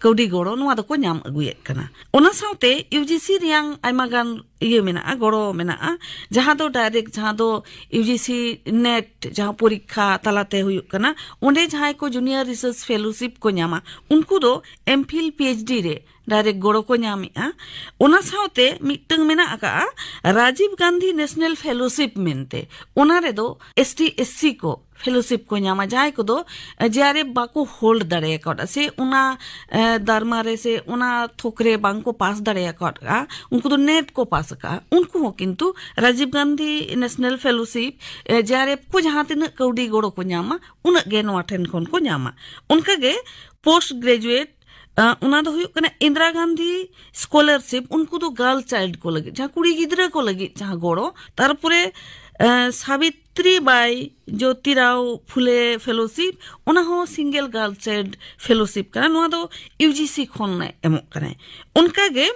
ᱠᱟᱹᱣᱰᱤ ᱜᱚᱲᱚ ᱱᱚᱣᱟ ᱫᱚᱠᱚ ᱧᱟᱢ ᱟᱹᱜᱩᱭᱮᱫ ᱠᱟᱱᱟ᱾ ᱚᱱᱟ ᱥᱟᱶᱛᱮ ᱤᱭᱩ ᱡᱤ ᱥᱤ ᱨᱮᱭᱟᱝ ᱟᱭᱢᱟ ᱜᱟᱱ ᱤᱭᱟᱹ ᱢᱮᱱᱟᱜᱼᱟ, ᱜᱚᱲᱚ ᱢᱮᱱᱟᱜᱼᱟ, ᱡᱟᱦᱟᱸ ᱫᱚ ᱰᱟᱭᱨᱮᱠᱴ, ᱡᱟᱦᱟᱸ ᱫᱚ ᱤᱭᱩ ᱡᱤ ᱥᱤ ᱱᱮᱴ ᱡᱟᱦᱟᱸ ᱯᱚᱨᱤᱠᱠᱷᱟ ᱛᱟᱞᱟᱛᱮ ᱦᱩᱭᱩᱜ ᱠᱟᱱᱟ, ᱚᱸᱰᱮ ᱡᱟᱦᱟᱸᱭ ᱠᱚ ᱡᱩᱱᱤᱭᱟᱨ ᱨᱤᱥᱟᱨᱪ ᱯᱷᱮᱞᱳᱥᱤᱯ ᱠᱚ ᱧᱟᱢᱟ, ᱩᱱᱠᱩ ᱫᱚ ᱮᱢ ᱯᱷᱤᱞ ᱯᱤ ᱮᱭᱤᱪ ᱰᱤ ᱨᱮ ᱰᱟᱭᱨᱮᱠᱴ ᱜᱚᱲᱚ ᱠᱚ ᱧᱟᱢᱮᱜᱼᱟ᱾ ᱚᱱᱟ ᱥᱟᱶᱛᱮ ᱢᱤᱫᱴᱟᱝ ᱢᱮᱱᱟᱜ ᱟᱠᱟᱜᱼᱟ ᱨᱟᱡᱤᱵᱽ ᱜᱟᱱᱫᱷᱤ ᱱᱮᱥᱱᱟᱞ ᱯᱷᱮᱞᱳᱥᱤᱯ ᱢᱮᱱᱛᱮ, ᱚᱱᱟ ᱨᱮᱫᱚ ᱮᱥ ᱴᱤ ᱮᱥ ᱥᱤ ᱠᱚ ᱯᱷᱮᱞᱳᱥᱤᱯ ᱠᱚ ᱧᱟᱢᱟ, ᱡᱟᱦᱟᱸᱭ ᱠᱚᱫᱚ ᱡᱮ ᱟᱨ ᱮᱯᱷ ᱵᱟᱠᱚ ᱦᱳᱞᱰ ᱫᱟᱲᱮ ᱟᱠᱟᱫᱟ ᱥᱮ ᱚᱱᱟ ᱮ, ᱫᱟᱨᱢᱟ ᱨᱮ ᱥᱮ ᱚᱱᱟ ᱛᱷᱚᱠ ᱨᱮ ᱵᱟᱝ ᱠᱚ ᱯᱟᱥ ᱫᱟᱲᱮ ᱟᱠᱟᱫᱼᱟ, ᱩᱱᱠᱩ ᱫᱚ ᱱᱮᱴ ᱠᱚ ᱯᱟᱥ ᱟᱠᱟᱫᱼᱟ, ᱩᱱᱠᱩ ᱦᱚᱸ ᱠᱤᱱᱛᱩ ᱨᱟᱡᱤᱵᱽ ᱜᱟᱱᱫᱷᱤ ᱱᱮᱥᱱᱟᱞ ᱯᱷᱮᱞᱳᱥᱤᱯ, ᱮ, ᱡᱮ ᱟᱨ ᱮᱯᱷ ᱠᱚ ᱡᱟᱦᱟᱸ ᱛᱤᱱᱟᱹᱜ ᱠᱟᱹᱣᱰᱤ ᱜᱚᱲᱚ ᱠᱚ ᱧᱟᱢᱟ, ᱩᱱᱟᱹᱜ ᱜᱮ ᱱᱚᱣᱟ ᱴᱷᱮᱱ ᱠᱷᱚᱱ ᱠᱚ ᱧᱟᱢᱟ᱾ ᱚᱱᱠᱟᱜᱮ ᱯᱳᱥᱴ ᱜᱨᱮᱡᱩᱭᱮᱴ, ᱟ, ᱚᱱᱟ ᱫᱚ ᱦᱩᱭᱩᱜ ᱠᱟᱱᱟ ᱤᱱᱫᱨᱟ ᱜᱟᱱᱫᱷᱤ ᱥᱠᱚᱞᱟᱨᱥᱤᱯ, ᱩᱱᱠᱩ ᱫᱚ ᱜᱟᱨᱞ ᱪᱟᱭᱤᱞᱰ ᱠᱚ ᱞᱟᱹᱜᱤᱫ, ᱡᱟᱦᱟᱸ ᱠᱩᱲᱤ ᱜᱤᱫᱽᱨᱟᱹ ᱠᱚ ᱞᱟᱹᱜᱤᱫ ᱡᱟᱦᱟᱸ ᱜᱚᱲᱚ᱾ ᱛᱟᱨᱯᱚᱨᱮ, ᱟ, ᱥᱟᱵᱤᱛᱨᱤ ᱵᱟᱭ ᱡᱳᱛᱤᱨᱟᱣ ᱯᱷᱩᱞᱮ ᱯᱷᱮᱞᱳᱥᱤᱯ, ᱚᱱᱟ ᱦᱚᱸ ᱥᱤᱝᱜᱮᱞ ᱜᱟᱨᱞ ᱪᱟᱭᱤᱞᱰ ᱯᱷᱮᱞᱳᱥᱤᱯ ᱠᱟᱱᱟ᱾ ᱱᱚᱣᱟ ᱫᱚ ᱤᱭᱩ ᱡᱤ ᱥᱤ ᱠᱷᱚᱱ ᱮᱢᱚᱜ ᱠᱟᱱᱟᱭ᱾ ᱚᱱᱠᱟᱜᱮ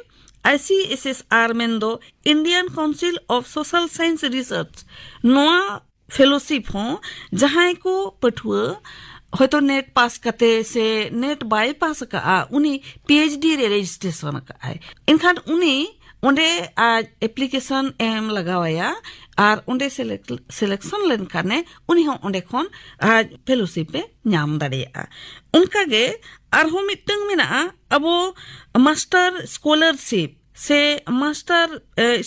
ᱟᱭ ᱥᱤ ᱮᱥ ᱮᱥ ᱟᱨ ᱢᱮᱱᱫᱚ Indian council of social science research, ᱱᱚᱣᱟ ᱯᱷᱮᱞᱳᱥᱤᱯ ᱦᱚᱸ ᱡᱟᱦᱟᱸᱭ ᱠᱚ ᱯᱟᱹᱴᱷᱩᱣᱟᱹ ᱦᱚᱭᱛᱚ ᱱᱮᱴ ᱯᱟᱥ ᱠᱟᱛᱮ ᱥᱮ ᱱᱮᱴ ᱵᱟᱭ ᱯᱟᱥ ᱟᱠᱟᱫᱼᱟ, ᱩᱱᱤ ᱯᱤ ᱮᱭᱤᱪ ᱰᱤ ᱨᱮ ᱨᱮᱡᱤᱥᱴᱨᱮᱥᱚᱱ ᱟᱠᱟᱫᱼᱟᱭ, ᱮᱱᱠᱷᱟᱱ ᱩᱱᱤ ᱚᱸᱰᱮ ᱟᱡ ᱮᱯᱞᱤᱠᱮᱥᱚᱱ ᱮᱢ ᱞᱟᱜᱟᱣᱟᱭᱟ ᱟᱨ ᱚᱸᱰᱮ ᱥᱤᱞᱮᱠ-, ᱥᱤᱞᱮᱠᱥᱚᱱ ᱞᱮᱱᱠᱷᱟᱱᱮ ᱩᱱᱤ ᱦᱚᱸ ᱚᱸᱰᱮ ᱠᱷᱚᱱ ᱟᱡ ᱯᱷᱮᱞᱳᱥᱤᱯ ᱮ ᱧᱟᱢ ᱫᱟᱲᱮᱭᱟᱜᱼᱟ᱾ ᱚᱱᱠᱟᱜᱮ ᱟᱨᱦᱚᱸ ᱢᱤᱫᱴᱟᱝ ᱢᱮᱱᱟᱜᱼᱟ ᱟᱵᱚ ᱢᱟᱥᱴᱟᱨ ᱥᱠᱚᱞᱟᱨᱥᱤᱯ ᱥᱮ ᱢᱟᱥᱴᱟᱨ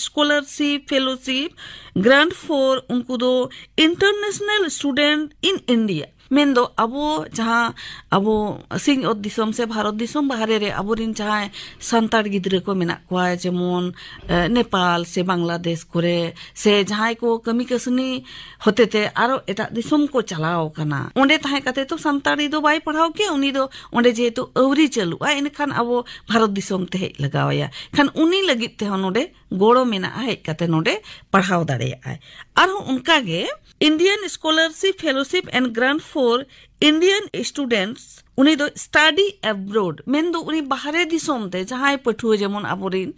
ᱥᱠᱚᱞᱟᱨᱥᱤᱯ ᱯᱷᱮᱞᱳᱥᱤᱯ ᱜᱨᱟᱱᱴ ᱯᱷᱚᱨ, ᱩᱱᱠᱩ ᱫᱚ ᱤᱱᱴᱟᱨᱱᱮᱥᱱᱟᱞ ᱥᱴᱩᱰᱮᱱᱴ ᱤᱱ ᱤᱱᱰᱤᱭᱟ, ᱢᱮᱱᱫᱚ ᱟᱵᱚ ᱡᱟᱦᱟᱸ ᱟᱵᱚ ᱥᱤᱧᱚᱛ ᱫᱤᱥᱚᱢ ᱥᱮ ᱵᱷᱟᱨᱚᱛ ᱫᱤᱥᱚᱢ ᱵᱟᱦᱨᱮ ᱨᱮ ᱟᱵᱚᱨᱮᱱ ᱡᱟᱦᱟᱸᱭ ᱥᱟᱱᱛᱟᱲ ᱜᱤᱫᱽᱨᱟᱹ ᱠᱚ ᱢᱮᱱᱟᱜ ᱠᱚᱣᱟ, ᱡᱮᱢᱚᱱ ᱮ, ᱱᱮᱯᱟᱞ ᱥᱮ ᱵᱟᱝᱞᱟᱫᱮᱥ ᱠᱚᱨᱮ, ᱥᱮ ᱡᱟᱦᱟᱸᱭ ᱠᱚ ᱠᱟᱹᱢᱤ ᱠᱟᱹᱥᱱᱤ ᱦᱚᱛᱮᱛᱮ ᱟᱨᱚ ᱮᱴᱟᱜ ᱫᱤᱥᱚᱢ ᱠᱚ ᱪᱟᱞᱟᱣ ᱠᱟᱱᱟ, ᱚᱸᱰᱮ ᱛᱟᱦᱮᱸ ᱠᱟᱛᱮ ᱛᱚ ᱥᱟᱱᱛᱟᱲᱤ ᱫᱚ ᱵᱟᱭ ᱯᱟᱲᱦᱟᱣ ᱠᱮᱭᱟ᱾ ᱩᱱᱤ ᱫᱚ ᱚᱸᱰᱮ ᱡᱮᱦᱮᱛᱩ ᱟᱹᱣᱨᱤ ᱪᱟᱹᱞᱩᱜᱼᱟ, ᱮᱱᱠᱷᱟᱱ ᱟᱵᱚ ᱵᱷᱟᱨᱚᱛ ᱫᱤᱥᱚᱢ ᱛᱮ ᱦᱮᱡ ᱞᱟᱜᱟᱣ ᱟᱭᱟ᱾ ᱠᱷᱟᱱ ᱩᱱᱤ ᱞᱟᱹᱜᱤᱫ ᱛᱮᱦᱚᱸ ᱱᱚᱰᱮ ᱜᱚᱲᱚ ᱢᱮᱱᱟᱜᱼᱟ, ᱦᱮᱡ ᱠᱟᱛᱮ ᱱᱚᱰᱮ ᱯᱟᱲᱦᱟᱣ ᱫᱟᱲᱮᱭᱟᱜᱼᱟᱭ᱾ ᱟᱨᱦᱚᱸ ᱚᱱᱠᱟᱜᱮ Indian Scholarship Fellowship and Grant for Indian Students, ᱩᱱᱤ ᱫᱚ study abroad, ᱢᱮᱱᱫᱚ ᱩᱱᱤ ᱵᱟᱦᱨᱮ ᱫᱤᱥᱚᱢ ᱛᱮ ᱡᱟᱦᱟᱸᱭ ᱯᱟᱹᱴᱷᱩᱣᱟᱹ, ᱡᱮᱢᱚᱱ ᱟᱵᱚᱨᱮᱱ,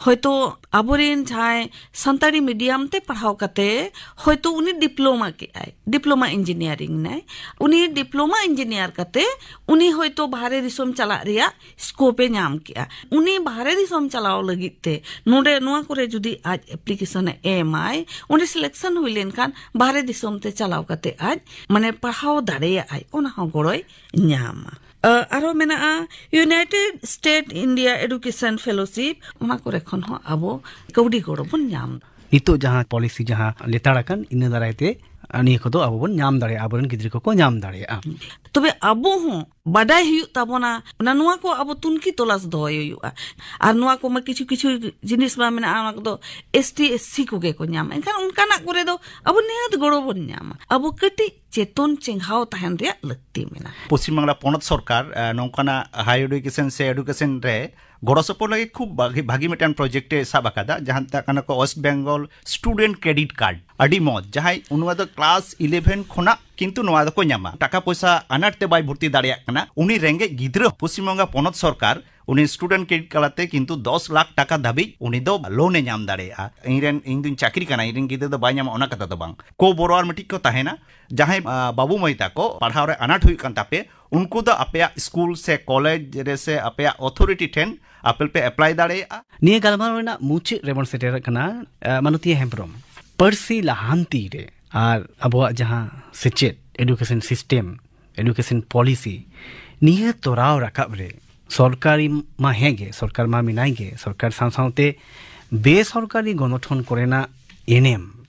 ᱦᱚᱭᱛᱳ ᱟᱵᱚᱨᱮᱱ ᱡᱟᱦᱟᱸᱭ ᱥᱟᱱᱛᱟᱲᱤ medium ᱛᱮ ᱯᱟᱲᱦᱟᱣ ᱠᱟᱛᱮ ᱦᱚᱭᱛᱳ ᱩᱱᱤ diploma ᱠᱮᱜᱼᱟᱭ, diploma engineering ᱱᱟᱭ, ᱩᱱᱤ diploma engineer ᱠᱟᱛᱮ ᱩᱱᱤ ᱦᱚᱭᱛᱳ ᱵᱟᱦᱨᱮ ᱫᱤᱥᱚᱢ ᱪᱟᱞᱟᱜ ᱨᱮᱭᱟᱜ scope ᱮ ᱧᱟᱢ ᱠᱮᱜᱼᱟ᱾ ᱩᱱᱤ ᱵᱟᱦᱨᱮ ᱫᱤᱥᱚᱢ ᱪᱟᱞᱟᱣ ᱞᱟᱹᱜᱤᱫ ᱛᱮ ᱱᱚᱰᱮ ᱱᱚᱣᱟ ᱠᱚᱨᱮ ᱡᱩᱫᱤ ᱟᱡ application ᱮ ᱮᱢᱟᱭ, ᱚᱸᱰᱮ selection ᱦᱩᱭ ᱞᱮᱱᱠᱷᱟᱱ ᱵᱟᱦᱨᱮ ᱫᱤᱥᱚᱢ ᱛᱮ ᱪᱟᱞᱟᱣ ᱠᱟᱛᱮ ᱟᱡ ᱢᱟᱱᱮ ᱯᱟᱲᱦᱟᱣ ᱫᱟᱲᱮᱭᱟᱜᱼᱟᱭ, ᱚᱱᱟ ᱦᱚᱸ ᱜᱚᱲᱚᱭ ᱧᱟᱢᱟ᱾ ᱟᱨᱦᱚᱸ ᱢᱮᱱᱟᱜᱼᱟ United State India Education Fellowship, ᱚᱱᱟ ᱠᱚᱨᱮ ᱠᱷᱚᱱ ᱦᱚᱸ ᱟᱵᱚ ᱠᱟᱹᱣᱰᱤ ᱜᱚᱲᱚ ᱵᱚᱱ ᱧᱟᱢ᱾ ᱱᱤᱛᱚᱜ ᱡᱟᱦᱟᱸ policy ᱡᱟᱦᱟᱸ ᱞᱮᱛᱟᱲ ᱟᱠᱟᱱ, ᱤᱱᱟᱹ ᱫᱟᱨᱟᱭ ᱛᱮ ᱱᱤᱭᱟᱹ ᱠᱚᱫᱚ ᱟᱵᱚ ᱵᱚᱱ ᱧᱟᱢ ᱫᱟᱲᱮᱭᱟᱜᱼᱟ, ᱟᱵᱚᱨᱮᱱ ᱜᱤᱫᱽᱨᱟᱹ ᱠᱚᱠᱚ ᱧᱟᱢ ᱫᱟᱲᱮᱭᱟᱜᱼᱟ᱾ ᱛᱚᱵᱮ ᱟᱵᱚ ᱦᱚᱸ ᱵᱟᱰᱟᱭ ᱦᱩᱭᱩᱜ ᱛᱟᱵᱚᱱᱟ, ᱚᱱᱟ, ᱱᱚᱣᱟ ᱠᱚ ᱟᱵᱚ ᱛᱩᱱᱠᱷᱤ ᱛᱚᱞᱟᱥ ᱫᱚᱦᱚᱭ ᱦᱩᱭᱩᱜᱼᱟ᱾ ᱟᱨ ᱱᱚᱣᱟ ᱠᱚᱢᱟ ᱠᱤᱪᱷᱩ ᱠᱤᱪᱷᱩ ᱡᱤᱱᱤᱥ ᱢᱟ ᱢᱮᱱᱟᱜᱼᱟ, ᱚᱱᱟ ᱠᱚᱫᱚ ST SC ᱠᱚᱜᱮ ᱠᱚ ᱧᱟᱢᱟ᱾ ᱮᱱᱠᱷᱟᱱ ᱚᱱᱠᱟᱱᱟᱜ ᱠᱚᱨᱮ ᱫᱚ ᱟᱵᱚ ᱱᱤᱦᱟᱹᱛ ᱜᱚᱲᱚ ᱵᱚᱱ ᱧᱟᱢᱟ᱾ ᱟᱵᱚ ᱠᱟᱹᱴᱤᱡ ᱪᱮᱛᱚᱱ ᱪᱮᱸᱜᱷᱟᱣ ᱛᱟᱦᱮᱱ ᱨᱮᱭᱟᱜ ᱞᱟᱹᱠᱛᱤ ᱢᱮᱱᱟᱜᱼᱟ᱾ ᱯᱚᱥᱪᱤᱢ ᱵᱟᱝᱞᱟ ᱯᱚᱱᱚᱛ ᱥᱚᱨᱠᱟᱨ ᱱᱚᱝᱠᱟᱱᱟᱜ higher education ᱥᱮ education ᱨᱮ ᱜᱚᱲᱚ ᱥᱚᱯᱚᱦᱚᱫ ᱞᱟᱹᱜᱤᱫ ᱠᱷᱩᱵ ᱵᱷᱟᱹᱜᱤ ᱢᱤᱫᱴᱟᱝ project ᱮ ᱥᱟᱵ ᱟᱠᱟᱫᱟ, ᱡᱟᱦᱟᱸ ᱢᱮᱛᱟᱜ ᱠᱟᱱᱟ ᱠᱚ West Bengal Student Credit Card᱾ ᱟᱹᱰᱤ ᱢᱚᱡᱽ, ᱡᱟᱦᱟᱸᱭ ᱱᱚᱣᱟ ᱫᱚ class eleven ᱠᱷᱚᱱᱟᱜ ᱠᱤᱱᱛᱩ ᱱᱚᱣᱟ ᱫᱚᱠᱚ ᱧᱟᱢᱟ᱾ ᱴᱟᱠᱟ ᱯᱚᱭᱥᱟ ᱟᱱᱟᱴ ᱛᱮ ᱵᱟᱭ ᱵᱷᱚᱨᱛᱤ ᱫᱟᱲᱮᱭᱟᱜ ᱠᱟᱱᱟ, ᱩᱱᱤ ᱨᱮᱸᱜᱮᱡ ᱜᱤᱫᱽᱨᱟᱹ ᱯᱚᱥᱪᱤᱢ ᱵᱟᱝᱞᱟ ᱯᱚᱱᱚᱛ ᱥᱚᱨᱠᱟᱨ ᱩᱱᱤ student credit card ᱛᱮ ᱠᱤᱱᱛᱩ ᱫᱚᱥ ᱞᱟᱠᱷ ᱴᱟᱠᱟ ᱫᱷᱟᱹᱵᱤᱡ ᱩᱱᱤ ᱫᱚ loan ᱮ ᱧᱟᱢ ᱫᱟᱲᱮᱭᱟᱜᱼᱟ᱾ ᱤᱧ ᱨᱮᱱ, ᱤᱧ ᱫᱩᱧ ᱪᱟᱹᱠᱨᱤ ᱠᱟᱱᱟ, ᱤᱧ ᱨᱮᱱ ᱜᱤᱫᱽᱨᱟᱹ ᱫᱚ ᱵᱟᱭ ᱧᱟᱢᱟ, ᱚᱱᱟ ᱠᱟᱛᱷᱟ ᱫᱚ ᱵᱟᱝ᱾ ᱠᱚ borrower ᱢᱤᱫᱴᱤᱡ ᱠᱚ ᱛᱟᱦᱮᱱᱟ, ᱡᱟᱦᱟᱸᱭ ᱵᱟᱹᱵᱩ ᱢᱟᱹᱭ ᱛᱟᱠᱚ ᱯᱟᱲᱦᱟᱣ ᱨᱮ ᱟᱱᱟᱴ ᱦᱩᱭᱩᱜ ᱠᱟᱱ ᱛᱟᱯᱮ, ᱩᱱᱠᱩ ᱫᱚ ᱟᱯᱮᱭᱟᱜ ᱥᱠᱩᱞ ᱥᱮ ᱠᱚᱞᱮᱡᱽ ᱨᱮ ᱥᱮ ᱟᱯᱮᱭᱟᱜ authority ᱴᱷᱮᱱ appeal ᱯᱮ apply ᱫᱟᱲᱮᱭᱟᱜᱼᱟ᱾ ᱱᱤᱭᱟᱹ ᱜᱟᱞᱢᱟᱨᱟᱣ ᱨᱮᱱᱟᱜ ᱢᱩᱪᱟᱹᱫ ᱨᱮᱵᱚᱱ ᱥᱮᱴᱮᱨ ᱟᱠᱟᱱᱟ᱾ ᱢᱟᱱᱚᱛᱤᱭᱟᱹ ᱦᱮᱢᱵᱨᱚᱢ, ᱯᱟᱹᱨᱥᱤ ᱞᱟᱦᱟᱱᱛᱤ ᱨᱮ ᱟᱨ ᱟᱵᱚᱣᱟᱜ ᱡᱟᱦᱟᱸ ᱥᱮᱪᱮᱫ, education system, education policy, ᱱᱤᱭᱟᱹ ᱛᱚᱨᱟᱣ ᱨᱟᱠᱟᱵ ᱨᱮ ᱥᱚᱨᱠᱟᱨᱤ ᱢᱟ ᱦᱮᱸ ᱜᱮ, ᱥᱚᱨᱠᱟᱨ ᱢᱟ ᱢᱮᱱᱟᱭ ᱜᱮ, ᱥᱚᱨᱠᱟᱨ ᱥᱟᱶ ᱥᱟᱶᱛᱮ ᱵᱮᱥᱚᱨᱠᱟᱨᱤ ᱜᱚᱱᱚᱴᱷᱚᱱ ᱠᱚᱨᱮᱱᱟᱜ ᱮᱱᱮᱢ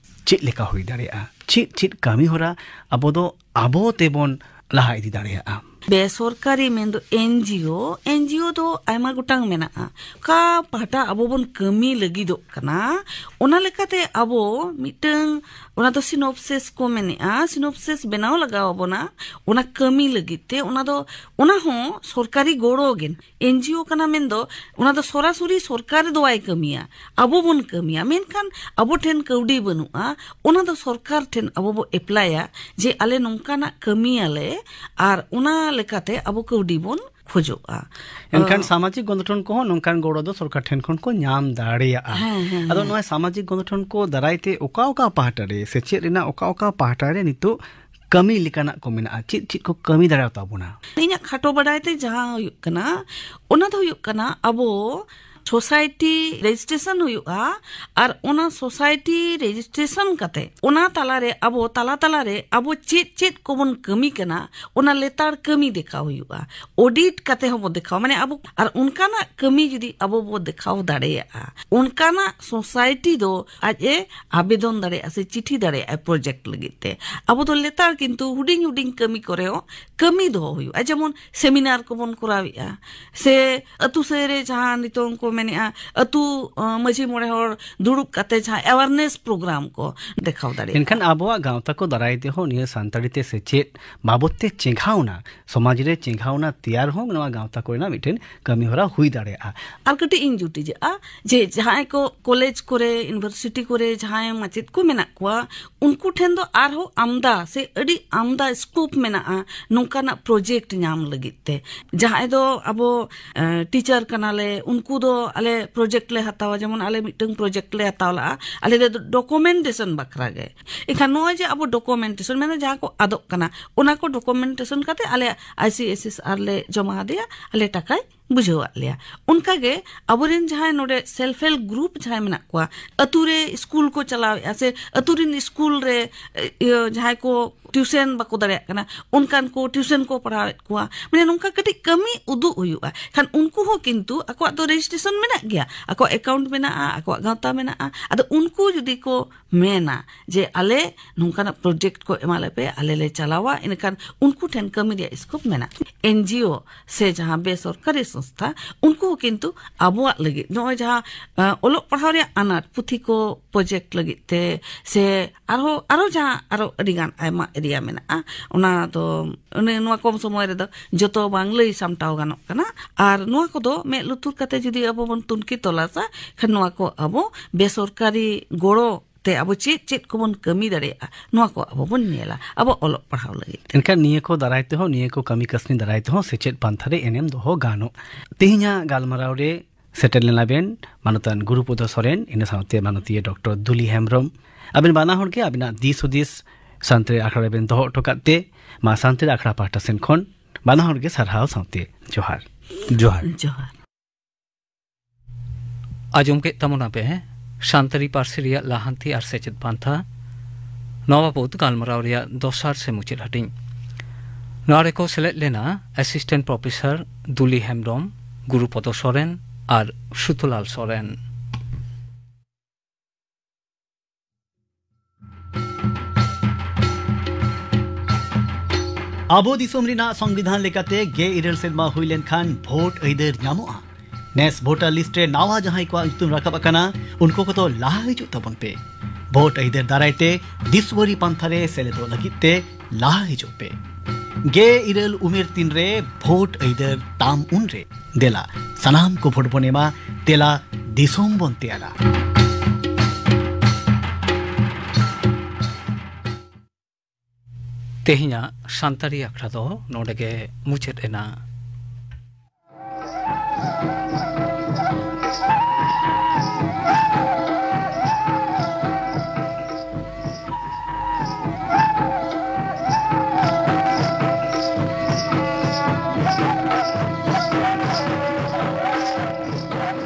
ᱪᱮᱫ ᱞᱮᱠᱟ ᱦᱩᱭ ᱫᱟᱲᱮᱭᱟᱜᱼᱟ? ᱪᱮᱫ ᱪᱮᱫ ᱠᱟᱹᱢᱤ ᱦᱚᱨᱟ ᱟᱵᱚ ᱫᱚ ᱟᱵᱚ ᱛᱮᱵᱚᱱ ᱞᱟᱦᱟ ᱤᱫᱤ ᱫᱟᱲᱮᱭᱟᱜᱼᱟ? ᱵᱮᱥᱚᱨᱠᱟᱨᱤ ᱢᱮᱱᱫᱚ ᱮᱱᱡᱤᱳ, ᱮᱱᱡᱤᱳ ᱫᱚ ᱟᱭᱢᱟ ᱜᱚᱴᱟᱝ ᱢᱮᱱᱟᱜᱼᱟ᱾ ᱚᱠᱟ ᱯᱟᱦᱴᱟ ᱟᱵᱚ ᱵᱚᱱ ᱠᱟᱹᱢᱤ ᱞᱟᱹᱜᱤᱫᱚᱜ ᱠᱟᱱᱟ, ᱚᱱᱟ ᱞᱮᱠᱟᱛᱮ ᱟᱵᱚ ᱢᱤᱫᱴᱟᱝ, ᱚᱱᱟ ᱫᱚ ᱥᱤᱱᱚᱯᱥᱤᱥ ᱠᱚ ᱢᱮᱱᱮᱜᱼᱟ, ᱥᱤᱱᱚᱯᱥᱤᱥ ᱵᱮᱱᱟᱣ ᱞᱟᱜᱟᱣ ᱟᱵᱚᱱᱟ᱾ ᱚᱱᱟ ᱠᱟᱹᱢᱤ ᱞᱟᱹᱜᱤᱫ ᱛᱮ ᱚᱱᱟ ᱫᱚ, ᱚᱱᱟ ᱦᱚᱸ ᱥᱚᱨᱠᱟᱨᱤ ᱜᱚᱲᱚ ᱜᱮ᱾ ᱮᱱᱡᱤᱳ ᱠᱟᱱᱟ ᱢᱮᱱᱫᱚ ᱚᱱᱟ ᱫᱚ ᱥᱚᱨᱟᱥᱚᱨᱤ ᱥᱚᱨᱠᱟᱨ ᱫᱚ ᱵᱟᱭ ᱠᱟᱹᱢᱤᱭᱟ, ᱟᱵᱚ ᱵᱚᱱ ᱠᱟᱹᱢᱤᱭᱟ᱾ ᱢᱮᱱᱠᱷᱟᱱ ᱟᱵᱚ ᱴᱷᱮᱱ ᱠᱟᱹᱣᱰᱤ ᱵᱟᱹᱱᱩᱜᱼᱟ, ᱚᱱᱟ ᱫᱚ ᱥᱚᱨᱠᱟᱨ ᱴᱷᱮᱱ ᱟᱵᱚ ᱵᱚ ᱮᱯᱞᱟᱭᱟ ᱡᱮ ᱟᱞᱮ ᱱᱚᱝᱠᱟᱱᱟᱜ ᱠᱟᱹᱢᱤᱭᱟᱞᱮ, ᱟᱨ ᱚᱱᱟ ᱞᱮᱠᱟᱛᱮ ᱟᱵᱚ ᱠᱟᱹᱣᱰᱤ ᱵᱚᱱ ᱠᱷᱚᱡᱚᱜᱼᱟ᱾ ᱮᱱᱠᱷᱟᱱ ᱟᱸ, ᱥᱟᱢᱟᱡᱤᱠ ᱜᱚᱱᱚᱴᱷᱚᱱ ᱠᱚᱦᱚᱸ ᱱᱚᱝᱠᱟᱱ ᱜᱚᱲᱚ ᱫᱚ ᱥᱚᱨᱠᱟᱨ ᱴᱷᱮᱱ ᱠᱷᱚᱱ ᱠᱚ ᱧᱟᱢ ᱫᱟᱲᱮᱭᱟᱜᱼᱟ᱾ ᱦᱮᱸ, ᱦᱮᱸ, ᱟᱫᱚ ᱦᱮᱸ᱾ ᱱᱚᱣᱟ ᱥᱟᱢᱟᱡᱤᱠ ᱜᱚᱱᱚᱴᱷᱚᱱ ᱠᱚ ᱫᱟᱨᱟᱭ ᱛᱮ ᱚᱠᱟ ᱚᱠᱟ ᱯᱟᱦᱴᱟ ᱨᱮ ᱥᱮᱪᱮᱫ ᱨᱮᱱᱟᱜ ᱚᱠᱟ ᱚᱠᱟ ᱯᱟᱦᱴᱟ ᱨᱮ ᱱᱤᱛᱚᱜ ᱠᱟᱹᱢᱤ ᱞᱮᱠᱟᱱᱟᱜ ᱠᱚ ᱢᱮᱱᱟᱜᱼᱟ? ᱪᱮᱫ ᱪᱮᱫ ᱠᱚ ᱠᱟᱹᱢᱤ ᱫᱟᱲᱮᱭᱟᱛᱟ ᱵᱚᱱᱟ? ᱤᱧᱟᱹᱜ ᱠᱷᱟᱴᱚ ᱵᱟᱰᱟᱭ ᱛᱮ ᱡᱟᱦᱟᱸ ᱦᱩᱭᱩᱜ ᱠᱟᱱᱟ, ᱚᱱᱟ ᱫᱚ ᱦᱩᱭᱩᱜ ᱠᱟᱱᱟ ᱟᱵᱚ ᱥᱳᱥᱟᱭᱴᱤ ᱨᱮᱡᱤᱥᱴᱨᱮᱥᱚᱱ ᱦᱩᱭᱩᱜᱼᱟ, ᱟᱨ ᱚᱱᱟ ᱥᱳᱥᱟᱭᱴᱤ ᱨᱮᱡᱤᱥᱴᱨᱮᱥᱚᱱ ᱠᱟᱛᱮ ᱚᱱᱟ ᱛᱟᱞᱟᱨᱮ ᱟᱵᱚ ᱛᱟᱞᱟ ᱛᱟᱞᱟᱨᱮ ᱟᱵᱚ ᱪᱮᱫ ᱪᱮᱫ ᱠᱚᱵᱚᱱ ᱠᱟᱹᱢᱤ ᱠᱟᱱᱟ, ᱚᱱᱟ ᱞᱮᱛᱟᱲ ᱠᱟᱹᱢᱤ ᱫᱮᱠᱷᱟᱣ ᱦᱩᱭᱩᱜᱼᱟ, ᱚᱰᱤᱴ ᱠᱟᱛᱮ ᱦᱚᱸᱵᱚ ᱫᱮᱠᱷᱟᱣᱟ᱾ ᱢᱟᱱᱮ ᱟᱵᱚ ᱟᱨ ᱚᱱᱠᱟᱱᱟᱜ ᱠᱟᱹᱢᱤ ᱡᱩᱫᱤ ᱟᱵᱚ ᱵᱚ ᱫᱮᱠᱷᱟᱣ ᱫᱟᱲᱮᱭᱟᱜᱼᱟ, ᱚᱱᱠᱟᱱᱟᱜ ᱥᱳᱥᱟᱭᱴᱤ ᱫᱚ ᱟᱡ ᱮ ᱟᱵᱮᱫᱚᱱ ᱫᱟᱲᱮᱭᱟᱜᱼᱟ ᱥᱮ ᱪᱤᱴᱷᱤ ᱫᱟᱲᱮᱭᱟᱜᱼᱟ ᱯᱨᱚᱡᱮᱠᱴ ᱞᱟᱹᱜᱤᱫ ᱛᱮ᱾ ᱟᱵᱚ ᱫᱚ ᱞᱮᱛᱟᱲ ᱠᱤᱱᱛᱩ ᱦᱩᱰᱤᱧ ᱦᱩᱰᱤᱧ ᱠᱟᱹᱢᱤ ᱠᱚᱨᱮ ᱦᱚᱸ ᱠᱟᱹᱢᱤ ᱫᱚᱦᱚ ᱦᱩᱭᱩᱜᱼᱟ, ᱡᱮᱢᱚᱱ ᱥᱮᱢᱤᱱᱟᱨ ᱠᱚᱵᱚᱱ ᱠᱚᱨᱟᱣᱮᱫᱼᱟ, ᱥᱮ ᱟᱹᱛᱩ ᱥᱟᱹᱭ ᱨᱮ ᱡᱟᱦᱟᱸ ᱱᱤᱛᱚᱝ ᱠᱚ ᱢᱮᱱᱮᱫᱼᱟ, ᱟᱹᱛᱩ, ᱟᱸ, ᱢᱟᱹᱡᱷᱤ ᱢᱚᱬᱮ ᱦᱚᱲ ᱫᱩᱲᱩᱵ ᱠᱟᱛᱮ ᱡᱟᱦᱟᱸ ᱮᱣᱟᱨᱱᱮᱥ ᱯᱨᱳᱜᱨᱟᱢ ᱠᱚ ᱫᱮᱠᱷᱟᱣ ᱫᱟᱲᱮᱭᱟᱜᱼᱟ᱾ ᱮᱱᱠᱷᱟᱱ ᱟᱵᱚᱣᱟᱜ ᱜᱟᱶᱛᱟ ᱠᱚ ᱫᱟᱨᱟᱭ ᱛᱮᱦᱚᱸ ᱱᱤᱭᱟᱹ ᱥᱟᱱᱛᱟᱲᱤ ᱛᱮ ᱥᱮᱪᱮᱫ ᱵᱟᱵᱚᱫ ᱛᱮ ᱪᱮᱸᱜᱷᱟᱣᱱᱟ, ᱥᱚᱢᱟᱡᱽ ᱨᱮ ᱪᱮᱸᱜᱷᱟᱣᱱᱟ ᱛᱮᱭᱟᱨ ᱦᱚᱸ ᱱᱚᱣᱟ ᱜᱟᱶᱛᱟ ᱠᱚᱨᱮᱱᱟᱜ ᱢᱤᱫᱴᱮᱱ ᱠᱟᱹᱢᱤ ᱦᱚᱨᱟ ᱦᱩᱭ ᱫᱟᱲᱮᱭᱟᱜᱼᱟ᱾ ᱟᱨ ᱠᱟᱹᱴᱤᱡ ᱤᱧ ᱡᱩᱴᱤᱡᱟᱜᱼᱟ ᱡᱮ ᱡᱟᱦᱟᱸᱭ ᱠᱚ ᱠᱚᱞᱮᱡᱽ ᱠᱚᱨᱮ, ᱤᱭᱩᱱᱤᱵᱷᱟᱨᱥᱤᱴᱤ ᱠᱚᱨᱮ ᱡᱟᱦᱟᱸᱭ ᱢᱟᱪᱮᱫ ᱠᱚ ᱢᱮᱱᱟᱜ ᱠᱚᱣᱟ, ᱩᱱᱠᱩ ᱴᱷᱮᱱ ᱫᱚ ᱟᱨᱦᱚᱸ ᱟᱢᱫᱟ ᱥᱮ ᱟᱹᱰᱤ ᱟᱢᱫᱟ ᱥᱠᱳᱯ ᱢᱮᱱᱟᱜᱼᱟ ᱱᱚᱝᱠᱟᱱᱟᱜ ᱯᱨᱚᱡᱮᱠᱴ ᱧᱟᱢ ᱞᱟᱹᱜᱤᱫ ᱛᱮ᱾ ᱡᱟᱦᱟᱸᱭ ᱫᱚ ᱟᱵᱚ, ᱮ, ᱴᱤᱪᱟᱨ ᱠᱟᱱᱟᱞᱮ, ᱩᱱᱠᱩ ᱫᱚ ᱟᱞᱮ ᱯᱨᱚᱡᱮᱠᱴ ᱞᱮ ᱦᱟᱛᱟᱣᱟ, ᱡᱮᱢᱚᱱ ᱟᱞᱮ ᱢᱤᱫᱴᱟᱝ ᱯᱨᱚᱡᱮᱠᱴ ᱞᱮ ᱦᱟᱛᱟᱣ ᱞᱟᱜᱼᱟ, ᱟᱞᱮ ᱫᱚ ᱰᱚᱠᱩᱢᱮᱱᱴᱮᱥᱚᱱ ᱵᱟᱠᱷᱨᱟ ᱜᱮ᱾ ᱮᱱᱠᱷᱟᱱ ᱱᱚᱜᱼᱚᱭ ᱡᱮ ᱟᱵᱚ ᱰᱚᱠᱩᱢᱮᱱᱴᱮᱥᱚᱱ, ᱢᱮᱱᱫᱚ ᱡᱟᱦᱟᱸ ᱠᱚ ᱟᱫᱚᱜ ᱠᱟᱱᱟ, ᱚᱱᱟ ᱠᱚ ᱰᱚᱠᱩᱢᱮᱱᱴᱮᱥᱚᱱ ᱠᱟᱛᱮ ᱟᱞᱮ ᱟᱭ ᱥᱤ ᱮᱥ ᱮᱥ ᱟᱨ ᱞᱮ ᱡᱚᱢᱟ ᱟᱫᱮᱭᱟ, ᱟᱞᱮ ᱴᱟᱠᱟᱭ ᱵᱩᱡᱷᱟᱹᱣᱟᱫ ᱞᱮᱭᱟ᱾ ᱚᱱᱠᱟᱜᱮ ᱟᱵᱚᱨᱮᱱ ᱡᱟᱦᱟᱸᱭ ᱱᱚᱰᱮ self help group ᱡᱟᱦᱟᱸᱭ ᱢᱮᱱᱟᱜ ᱠᱚᱣᱟ, ᱟᱹᱛᱩ ᱨᱮ ᱥᱠᱩᱞ ᱠᱚ ᱪᱟᱞᱟᱣᱮᱫᱼᱟ ᱥᱮ ᱟᱹᱛᱩ ᱨᱮᱱ ᱥᱠᱩᱞ ᱨᱮ, ᱮ, ᱤᱭᱟᱹ, ᱡᱟᱦᱟᱸᱭ ᱠᱚ ᱴᱤᱭᱩᱥᱮᱱ ᱵᱟᱠᱚ ᱫᱟᱲᱮᱭᱟᱜ ᱠᱟᱱᱟ, ᱚᱱᱠᱟᱱ ᱠᱚ ᱴᱤᱭᱩᱥᱮᱱ ᱠᱚ ᱯᱟᱲᱦᱟᱣᱮᱫ ᱠᱚᱣᱟ᱾ ᱢᱟᱱᱮ ᱱᱚᱝᱠᱟ ᱠᱟᱹᱴᱤᱡ ᱠᱟᱹᱢᱤ ᱩᱫᱩᱜ ᱦᱩᱭᱩᱜᱼᱟ᱾ ᱠᱷᱟᱱ ᱩᱱᱠᱩ ᱦᱚᱸ ᱠᱤᱱᱛᱩ ᱟᱠᱚᱣᱟᱜ ᱫᱚ ᱨᱮᱡᱤᱥᱴᱨᱮᱥᱚᱱ ᱢᱮᱱᱟᱜ ᱜᱮᱭᱟ, ᱟᱠᱚᱣᱟᱜ ᱮᱠᱟᱣᱩᱱᱴ ᱢᱮᱱᱟᱜᱼᱟ, ᱟᱠᱚᱣᱟᱜ ᱜᱟᱶᱛᱟ ᱢᱮᱱᱟᱜᱼᱟ᱾ ᱟᱫᱚ ᱩᱱᱠᱩ ᱡᱩᱫᱤ ᱠᱚ ᱢᱮᱱᱟ ᱡᱮ ᱟᱞᱮ ᱱᱚᱝᱠᱟᱱᱟᱜ ᱯᱨᱚᱡᱮᱠᱴ ᱠᱚ ᱮᱢᱟ ᱞᱮᱯᱮ, ᱟᱞᱮ ᱞᱮ ᱪᱟᱞᱟᱣᱟ, ᱤᱱᱟᱹᱠᱷᱟᱱ ᱩᱱᱠᱩ ᱴᱷᱮᱱ ᱠᱟᱹᱢᱤ ᱨᱮᱭᱟᱜ ᱥᱠᱳᱯ ᱢᱮᱱᱟᱜᱼᱟ᱾ ᱮᱱᱡᱤᱳ ᱥᱮ ᱡᱟᱦᱟᱸ ᱵᱮᱥᱚᱨᱠᱟᱨᱤ ᱥᱚᱝᱥᱛᱷᱟ, ᱩᱱᱠᱩ ᱦᱚᱸ ᱠᱤᱱᱛᱩ ᱟᱵᱚᱣᱟᱜ ᱞᱟᱹᱜᱤᱫ ᱱᱚᱜᱼᱚᱭ ᱡᱟᱦᱟᱸ, ᱟᱸ, ᱚᱞᱚᱜ ᱯᱟᱲᱦᱟᱣ ᱨᱮᱭᱟᱜ ᱟᱱᱟᱴ, ᱯᱩᱛᱷᱤ ᱠᱚ ᱯᱨᱚᱡᱮᱠᱴ ᱞᱟᱹᱜᱤᱫ ᱛᱮ ᱥᱮ ᱟᱨᱦᱚᱸ, ᱟᱨᱚ ᱡᱟᱦᱟᱸ ᱟᱨᱚ ᱟᱹᱰᱤᱜᱟᱱ ᱟᱭᱢᱟ ᱮᱨᱤᱭᱟ ᱢᱮᱱᱟᱜᱼᱟ, ᱚᱱᱟ ᱫᱚ ᱚᱱᱮ ᱱᱚᱣᱟ ᱠᱚᱢ ᱥᱚᱢᱚᱭ ᱨᱮᱫᱚ ᱡᱚᱛᱚ ᱵᱟᱝ ᱞᱟᱹᱭ ᱥᱟᱢᱴᱟᱣ ᱜᱟᱱᱚᱜ ᱠᱟᱱᱟ᱾ ᱟᱨ ᱱᱚᱣᱟ ᱠᱚᱫᱚ ᱢᱮᱫ ᱞᱩᱛᱩᱨ ᱠᱟᱛᱮ ᱡᱩᱫᱤ ᱟᱵᱚ ᱵᱚᱱ ᱛᱩᱱᱠᱷᱤ ᱛᱚᱞᱟᱥᱟ, ᱠᱷᱟᱱ ᱱᱚᱣᱟ ᱠᱚ ᱟᱵᱚ ᱵᱮᱥᱚᱨᱠᱟᱨᱤ ᱜᱚᱲᱚ ᱛᱮ ᱟᱵᱚ ᱪᱮᱫ ᱪᱮᱫ ᱠᱚᱵᱚᱱ ᱠᱟᱹᱢᱤ ᱫᱟᱲᱮᱭᱟᱜᱼᱟ, ᱱᱚᱣᱟ ᱠᱚ ᱟᱵᱚ ᱵᱚᱱ ᱧᱮᱞᱟ ᱟᱵᱚ ᱚᱞᱚᱜ ᱯᱟᱲᱦᱟᱣ ᱞᱟᱹᱜᱤᱫ ᱛᱮ᱾ ᱮᱱᱠᱷᱟᱱ ᱱᱤᱭᱟᱹ ᱠᱚ ᱫᱟᱨᱟᱭ ᱛᱮᱦᱚᱸ, ᱱᱤᱭᱟᱹ ᱠᱚ ᱠᱟᱹᱢᱤ ᱠᱟᱹᱥᱱᱤ ᱫᱟᱨᱟᱭ ᱛᱮᱦᱚᱸ ᱥᱮᱪᱮᱫ ᱯᱟᱱᱛᱷᱟ ᱨᱮ ᱮᱱᱮᱢ ᱫᱚᱦᱚ ᱜᱟᱱᱚᱜ᱾ ᱛᱮᱦᱮᱧᱟᱜ ᱜᱟᱞᱢᱟᱨᱟᱣ ᱨᱮ ᱥᱮᱴᱮᱨ ᱞᱮᱱᱟ ᱵᱮᱱ ᱢᱟᱱᱚᱛᱟᱱ ᱜᱩᱨᱩᱯᱚᱫᱚ ᱥᱚᱨᱮᱱ, ᱤᱱᱟᱹ ᱥᱟᱶᱛᱮ ᱢᱟᱱᱚᱛᱤᱭᱟᱹ ᱰᱚᱠᱴᱚᱨ ᱫᱩᱞᱤ ᱦᱮᱢᱵᱽᱨᱚᱢ᱾ ᱟᱵᱮᱱ ᱵᱟᱱᱟ ᱦᱚᱲ ᱜᱮ ᱟᱵᱤᱱᱟᱜ ᱫᱤᱥ ᱦᱩᱫᱤᱥ ᱥᱟᱱᱛᱟᱲᱤ ᱟᱠᱷᱲᱟ ᱨᱮᱵᱮᱱ ᱫᱚᱦᱚ ᱦᱚᱴᱚ ᱠᱟᱫ ᱛᱮ, ᱢᱟ ᱥᱟᱱᱛᱟᱲᱤ ᱟᱠᱷᱲᱟ ᱯᱟᱦᱴᱟ ᱥᱮᱱ ᱠᱷᱚᱱ ᱵᱟᱱᱟ ᱦᱚᱲ ᱜᱮ ᱥᱟᱨᱦᱟᱣ ᱥᱟᱶᱛᱮ ᱡᱚᱦᱟᱨ᱾ ᱡᱚᱦᱟᱨ᱾ ᱡᱚᱦᱟᱨ᱾ ᱟᱸᱡᱚᱢ ᱠᱮᱫ ᱛᱟᱵᱚᱱᱟ ᱯᱮ ᱥᱟᱱᱛᱟᱲᱤ ᱯᱟᱹᱨᱥᱤ ᱨᱮᱭᱟᱜ ᱞᱟᱦᱟᱱᱛᱤ ᱟᱨ ᱥᱮᱪᱮᱫ ᱯᱟᱱᱛᱷᱟ᱾ ᱱᱚᱣᱟ ᱵᱟᱵᱚᱛ ᱜᱟᱞᱢᱟᱨᱟᱣ ᱨᱮᱭᱟᱜ ᱫᱚᱥᱟᱨ ᱥᱮ ᱢᱩᱪᱟᱹᱫ ᱦᱟᱹᱴᱤᱧ᱾ ᱱᱚᱣᱟ ᱨᱮᱠᱚ ᱥᱮᱞᱮᱫ ᱞᱮᱱᱟ ᱮᱥᱤᱥᱴᱮᱱᱴ ᱯᱨᱚᱯᱷᱮᱥᱚᱨ ᱫᱩᱞᱤ ᱦᱮᱢᱵᱽᱨᱚᱢ, ᱜᱩᱨᱩᱯᱚᱫᱚ ᱥᱚᱨᱮᱱ ᱟᱨ ᱥᱩᱛᱚᱞᱟᱞ ᱥᱚᱨᱮᱱ᱾ ᱟᱵᱚ ᱫᱤᱥᱚᱢ ᱨᱮᱱᱟᱜ ᱥᱚᱝᱵᱤᱫᱷᱟᱱ ᱞᱮᱠᱟᱛᱮ ᱜᱮᱞ ᱤᱨᱟᱹᱞ ᱥᱮᱨᱢᱟ ᱦᱩᱭ ᱞᱮᱱᱠᱷᱟᱱ ᱵᱷᱳᱴ ᱟᱹᱭᱫᱟᱹᱨ ᱧᱟᱢᱚᱜᱼᱟ᱾ ᱱᱮᱥ ᱵᱷᱳᱴᱟᱨ ᱞᱤᱥᱴ ᱨᱮ ᱱᱟᱣᱟ ᱡᱟᱦᱟᱸᱭ ᱠᱚᱣᱟᱜ ᱧᱩᱛᱩᱢ ᱨᱟᱠᱟᱵ ᱟᱠᱟᱱᱟ, ᱩᱱᱠᱩ ᱠᱚᱫᱚ ᱞᱟᱦᱟ ᱦᱤᱡᱩᱜ ᱛᱟᱵᱚᱱ ᱯᱮ᱾ ᱵᱷᱳᱴ ᱟᱹᱭᱫᱟᱹᱨ ᱫᱟᱨᱟᱭ ᱛᱮ ᱫᱤᱥᱣᱟᱹᱨᱤ ᱯᱟᱱᱛᱷᱟ ᱨᱮ ᱥᱮᱞᱮᱫᱚᱜ ᱞᱟᱹᱜᱤᱫ ᱛᱮ ᱞᱟᱦᱟ ᱦᱤᱡᱩᱜ ᱯᱮ᱾ ᱜᱮᱞ ᱤᱨᱟᱹᱞ ᱩᱢᱮᱨ ᱛᱤᱱ ᱨᱮ ᱵᱷᱳᱴ ᱟᱹᱭᱫᱟᱹᱨ ᱛᱟᱢ ᱩᱱ ᱨᱮ᱾ ᱫᱮᱞᱟ, ᱥᱟᱱᱟᱢ ᱠᱚ ᱵᱷᱳᱴ ᱵᱚᱱ ᱮᱢᱟ, ᱫᱮᱞᱟ, ᱫᱤᱥᱚᱢ ᱵᱚᱱ ᱛᱮᱭᱟᱨᱟ᱾ ᱛᱮᱦᱮᱧᱟᱜ ᱥᱟᱱᱛᱟᱲᱤ ᱟᱠᱷᱲᱟ ᱫᱚ ᱱᱚᱰᱮ ᱜᱮ ᱢᱩᱪᱟᱹᱫ ᱮᱱᱟ᱾